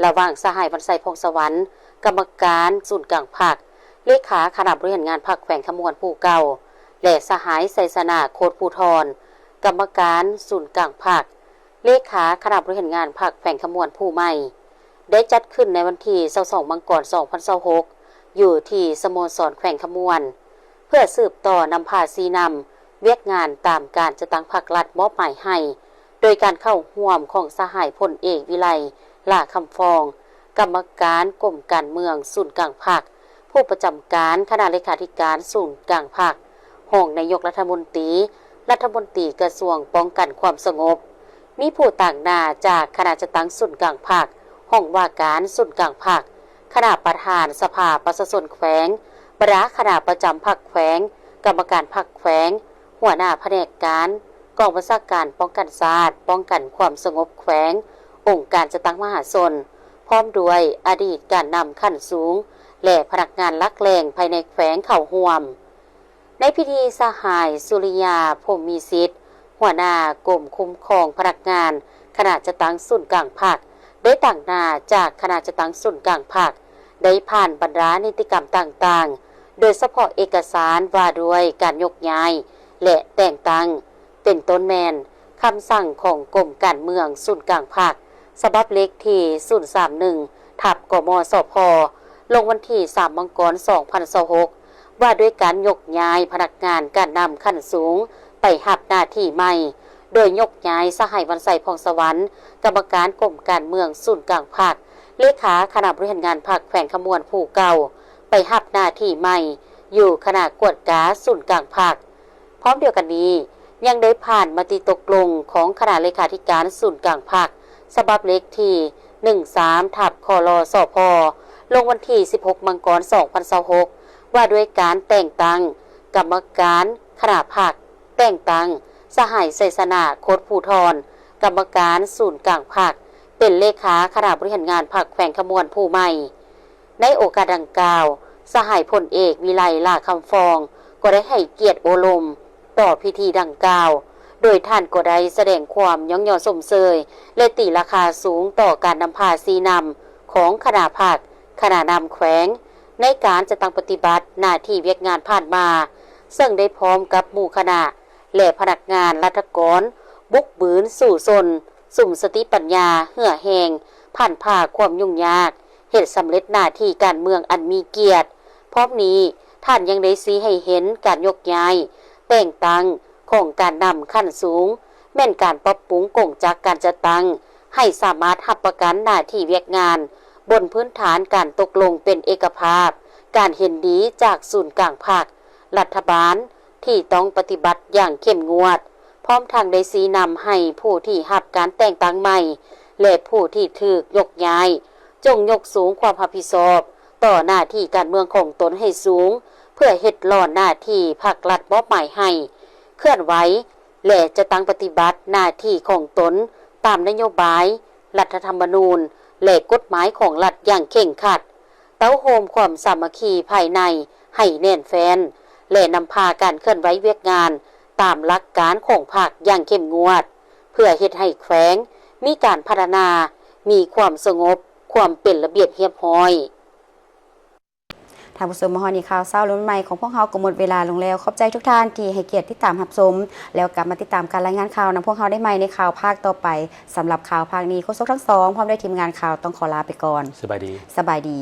ລະຫວ່າງສະຫາຍ ວັນໄຊ ຜ່ອງສະຫວັນ ກຳມະການສູນກາງພັກ, ເລຂາຄະນະບໍລິຫານງານພັກແຂວງຄຳມ່ວນຜູ້ເກົ່າ ແລະ ສະຫາຍ ໄຊຊະນະ ໂຄດພູທອນ ກຳມະການສູນກາງພັກ, ເລຂາຄະນະບໍລິຫານງານພັກແຂວງຄຳມ່ວນຜູ້ໃໝ່ ໄດ້ຈັດຂຶ້ນໃນວັນທີຊາວສອງ ມັງກອນ ສອງພັນຊາວຫົກ ຢູ່ທີ່ສະໂມສອນແຂວງຄຳມ່ວນ ເພື່ອສືບຕໍ່ນຳພາຊີ້ນຳວຽກງານຕາມການຈັດຕັ້ງພັກລັດມອບໝາຍໃຫ້ ໂດຍການເຂົ້າຮ່ວມຂອງສະຫາຍ ພົນເອກ ວິໄລ ຫຼ້າຄຳຟອງ ກຳມະການກົມການເມືອງສູນກາງພັກ, ຜູ້ປະຈຳການຄະນະເລຂາທິການສູນກາງພັກ, ຮອງນາຍົກລັດຖະມົນຕີ, ລັດຖະມົນຕີກະຊວງປ້ອງກັນຄວາມສະຫງົບ, ມີຜູ້ຕາງໜ້າຈາກຄະນະຈັດຕັ້ງສູນກາງພັກ, ຫ້ອງວ່າການສູນກາງພັກ, ຄະນະປະທານສະພາປະຊາຊົນແຂວງ, ບັນດາຄະນະປະຈຳພັກແຂວງ, ກຳມະການພັກແຂວງ, ຫົວໜ້າພະແນກການ, ກອງບັນຊາການປ້ອງກັນຊາດ, ປ້ອງກັນຄວາມສະຫງົບແຂວງ, ອົງການຈັດຕັ້ງມະຫາຊົນ, ພ້ອມດ້ວຍອະດີດການນຳຂັ້ນສູງ ແລະ ພະນັກງານຫຼັກແຫຼ່ງພາຍໃນແຂວງເຂົ້າຮ່ວມ. ໃນພິທີ ສະຫາຍ ສຸລິຍາ ພົມມີສິດ ຫົວໜ້າກົມຄຸ້ມຄອງພະນັກງານຄະນະຈັດຕັ້ງສູນກາງພັກ ໄດ້ຕາງໜ້າຈາກຄະນະຈັດຕັ້ງສູນກາງພັກ ໄດ້ຜ່ານບັນດານິຕິກຳຕ່າງໆ ໂດຍສະເພາະເອກະສານວ່າດ້ວຍການຍົກຍ້າຍ ແລະ ແຕ່ງຕັ້ງ ເປັນຕົ້ນແມ່ນຄຳສັ່ງຂອງກົມການເມືອງສູນກາງພັກ ສະບັບເລກທີ ສູນສາມໜຶ່ງ ທັບ ກມສພ ລົງວັນທີ ສາມ ມັງກອນ ສອງພັນຊາວຫົກ ວ່າດ້ວຍການຍົກຍ້າຍພະນັກງານການນຳຂັ້ນສູງໄປຮັບໜ້າທີ່ໃໝ່, ໂດຍຍົກຍ້າຍສະຫາຍ ວັນໄຊ ຜ່ອງສະຫວັນ ກຳມະການກົມການເມືອງສູນກາງພັກ, ເລຂາຄະນະບໍລິຫານງານພັກແຂວງຄຳມ່ວນຜູ້ເກົ່າ ໄປຮັບໜ້າທີ່ໃໝ່ຢູ່ຄະນະກວດກາສູນກາງພັກ. ພ້ອມດຽວກັນນີ້ ຍັງໄດ້ຜ່ານມະຕິຕົກລົງຂອງຄະນະເລຂາທິການສູນກາງພັກ ສະບັບເລກທີ ໜຶ່ງສາມ ທັບ ຄລສພ ລົງວັນທີ ສິບຫົກ ມັງກອນ ສອງພັນຊາວຫົກ ວ່າດ້ວຍການແຕ່ງຕັ້ງກຳມະການຄະນະພັກ, ແຕ່ງຕັ້ງສະຫາຍ ໄຊຊະນະ ໂຄດພູທອນ ກຳມະການສູນກາງພັກ ເປັນເລຂາຄະນະບໍລິຫານງານພັກແຂວງຄຳມ່ວນຜູ້ໃໝ່. ໃນໂອກາດດັ່ງກ່າວ, ສະຫາຍພົນເອກ ວິໄລ ຫຼ້າຄຳຟອງ ກໍໄດ້ໃຫ້ກຽດໂອ້ລົມຕໍ່ພິທີດັ່ງກ່າວ, ໂດຍທ່ານກໍໄດ້ສະແດງຄວາມຍ້ອງຍໍຊົມເຊີຍ ແລະ ຕີລາຄາສູງຕໍ່ການນຳພາຊີ້ນຳຂອງຄະນະພັກ, ຄະນະນຳແຂວງ ໃນການຈັດຕັ້ງປະຕິບັດໜ້າທີ່ວຽກງານຜ່ານມາ, ເຊິ່ງໄດ້ພ້ອມກັບໝູ່ຄະນະ ແລະ ພະນັກງານລັດຖະກອນ ບຸກບືນສູ້ຊົນ, ສຸມສະຕິປັນຍາ, ເຫື່ອແຮງ, ຜ່ານຜ່າຄວາມຫຍຸ້ງຍາກ, ເຮັດສຳເລັດໜ້າທີ່ການເມືອງອັນມີກຽດ. ພ້ອມນີ້, ທ່ານຍັງໄດ້ຊີ້ໃຫ້ເຫັນການຍົກຍ້າຍ, ແຕ່ງຕັ້ງຂອງການນຳຂັ້ນສູງ ແມ່ນການປັບປຸງກົງຈັກການຈັດຕັ້ງ ໃຫ້ສາມາດຮັບປະກັນໜ້າທີ່ວຽກງານ ບົນພື້ນຖານການຕົກລົງເປັນເອກະພາບ, ການເຫັນດີຈາກສູນກາງພັກ, ລັດຖະບານ ທີ່ຕ້ອງປະຕິບັດຢ່າງເຂັ້ມງວດ, ພ້ອມທັງໄດ້ຊີ້ນຳໃຫ້ຜູ້ທີ່ຮັບການແຕ່ງຕັ້ງໃໝ່ ແລະ ຜູ້ທີ່ຖືກຍົກຍ້າຍ ຈົ່ງຍົກສູງຄວາມຮັບຜິດຊອບຕໍ່ໜ້າທີ່ການເມືອງຂອງຕົນໃຫ້ສູງ, ເພື່ອເຮັດຫຼ້ອນໜ້າທີ່ພັກລັດມອບໝາຍໃຫ້, ເຄື່ອນໄຫວ ແລະ ຈັດຕັ້ງປະຕິບັດໜ້າທີ່ຂອງຕົນຕາມນະໂຍບາຍ, ລັດຖະທຳມະນູນ ແລະ ກົດໝາຍຂອງລັດຢ່າງເຄັ່ງຄັດ, ເຕົ້າໂຮມຄວາມສາມັກຄີພາຍໃນໃຫ້ແໜ້ນແຟ້ນ ແລະ ນຳພາການເຄື່ອນໄຫວວຽກງານຕາມຫຼັກການຂອງພັກຢ່າງເຂັ້ມງວດ, ເພື່ອເຮັດໃຫ້ແຂວງມີການພັດທະນາ, ມີຄວາມສະຫງົບ, ຄວາມເປັນລະບຽບຮຽບຮ້ອຍ. ເ ທ່ານຜູ້ຊົມ ມາຮອດນີ້ ຂ່າວເຊົ້າລຸ້ນໃໝ່ຂອງພວກເຮົາກໍໝົດເວລາລົງແລ້ວ. ຂອບໃຈທຸກທ່ານທີ່ໃຫ້ກຽດຕິດຕາມຮັບຊົມ, ແລ້ວກັບມາຕິດຕາມການລາຍງານຂ່າວນຳພວກເຮົາໄດ້ໃໝ່ໃນຂ່າວພາກຕໍ່ໄປ. ສຳລັບຂ່າວພາກນີ້ ໂຄສົກທັງສອງ ພ້ອມດ້ວຍທີມງານຂ່າວຕ້ອງຂໍລາໄປກ່ອນ. ສະບາຍດີ. ສະບາຍດີ.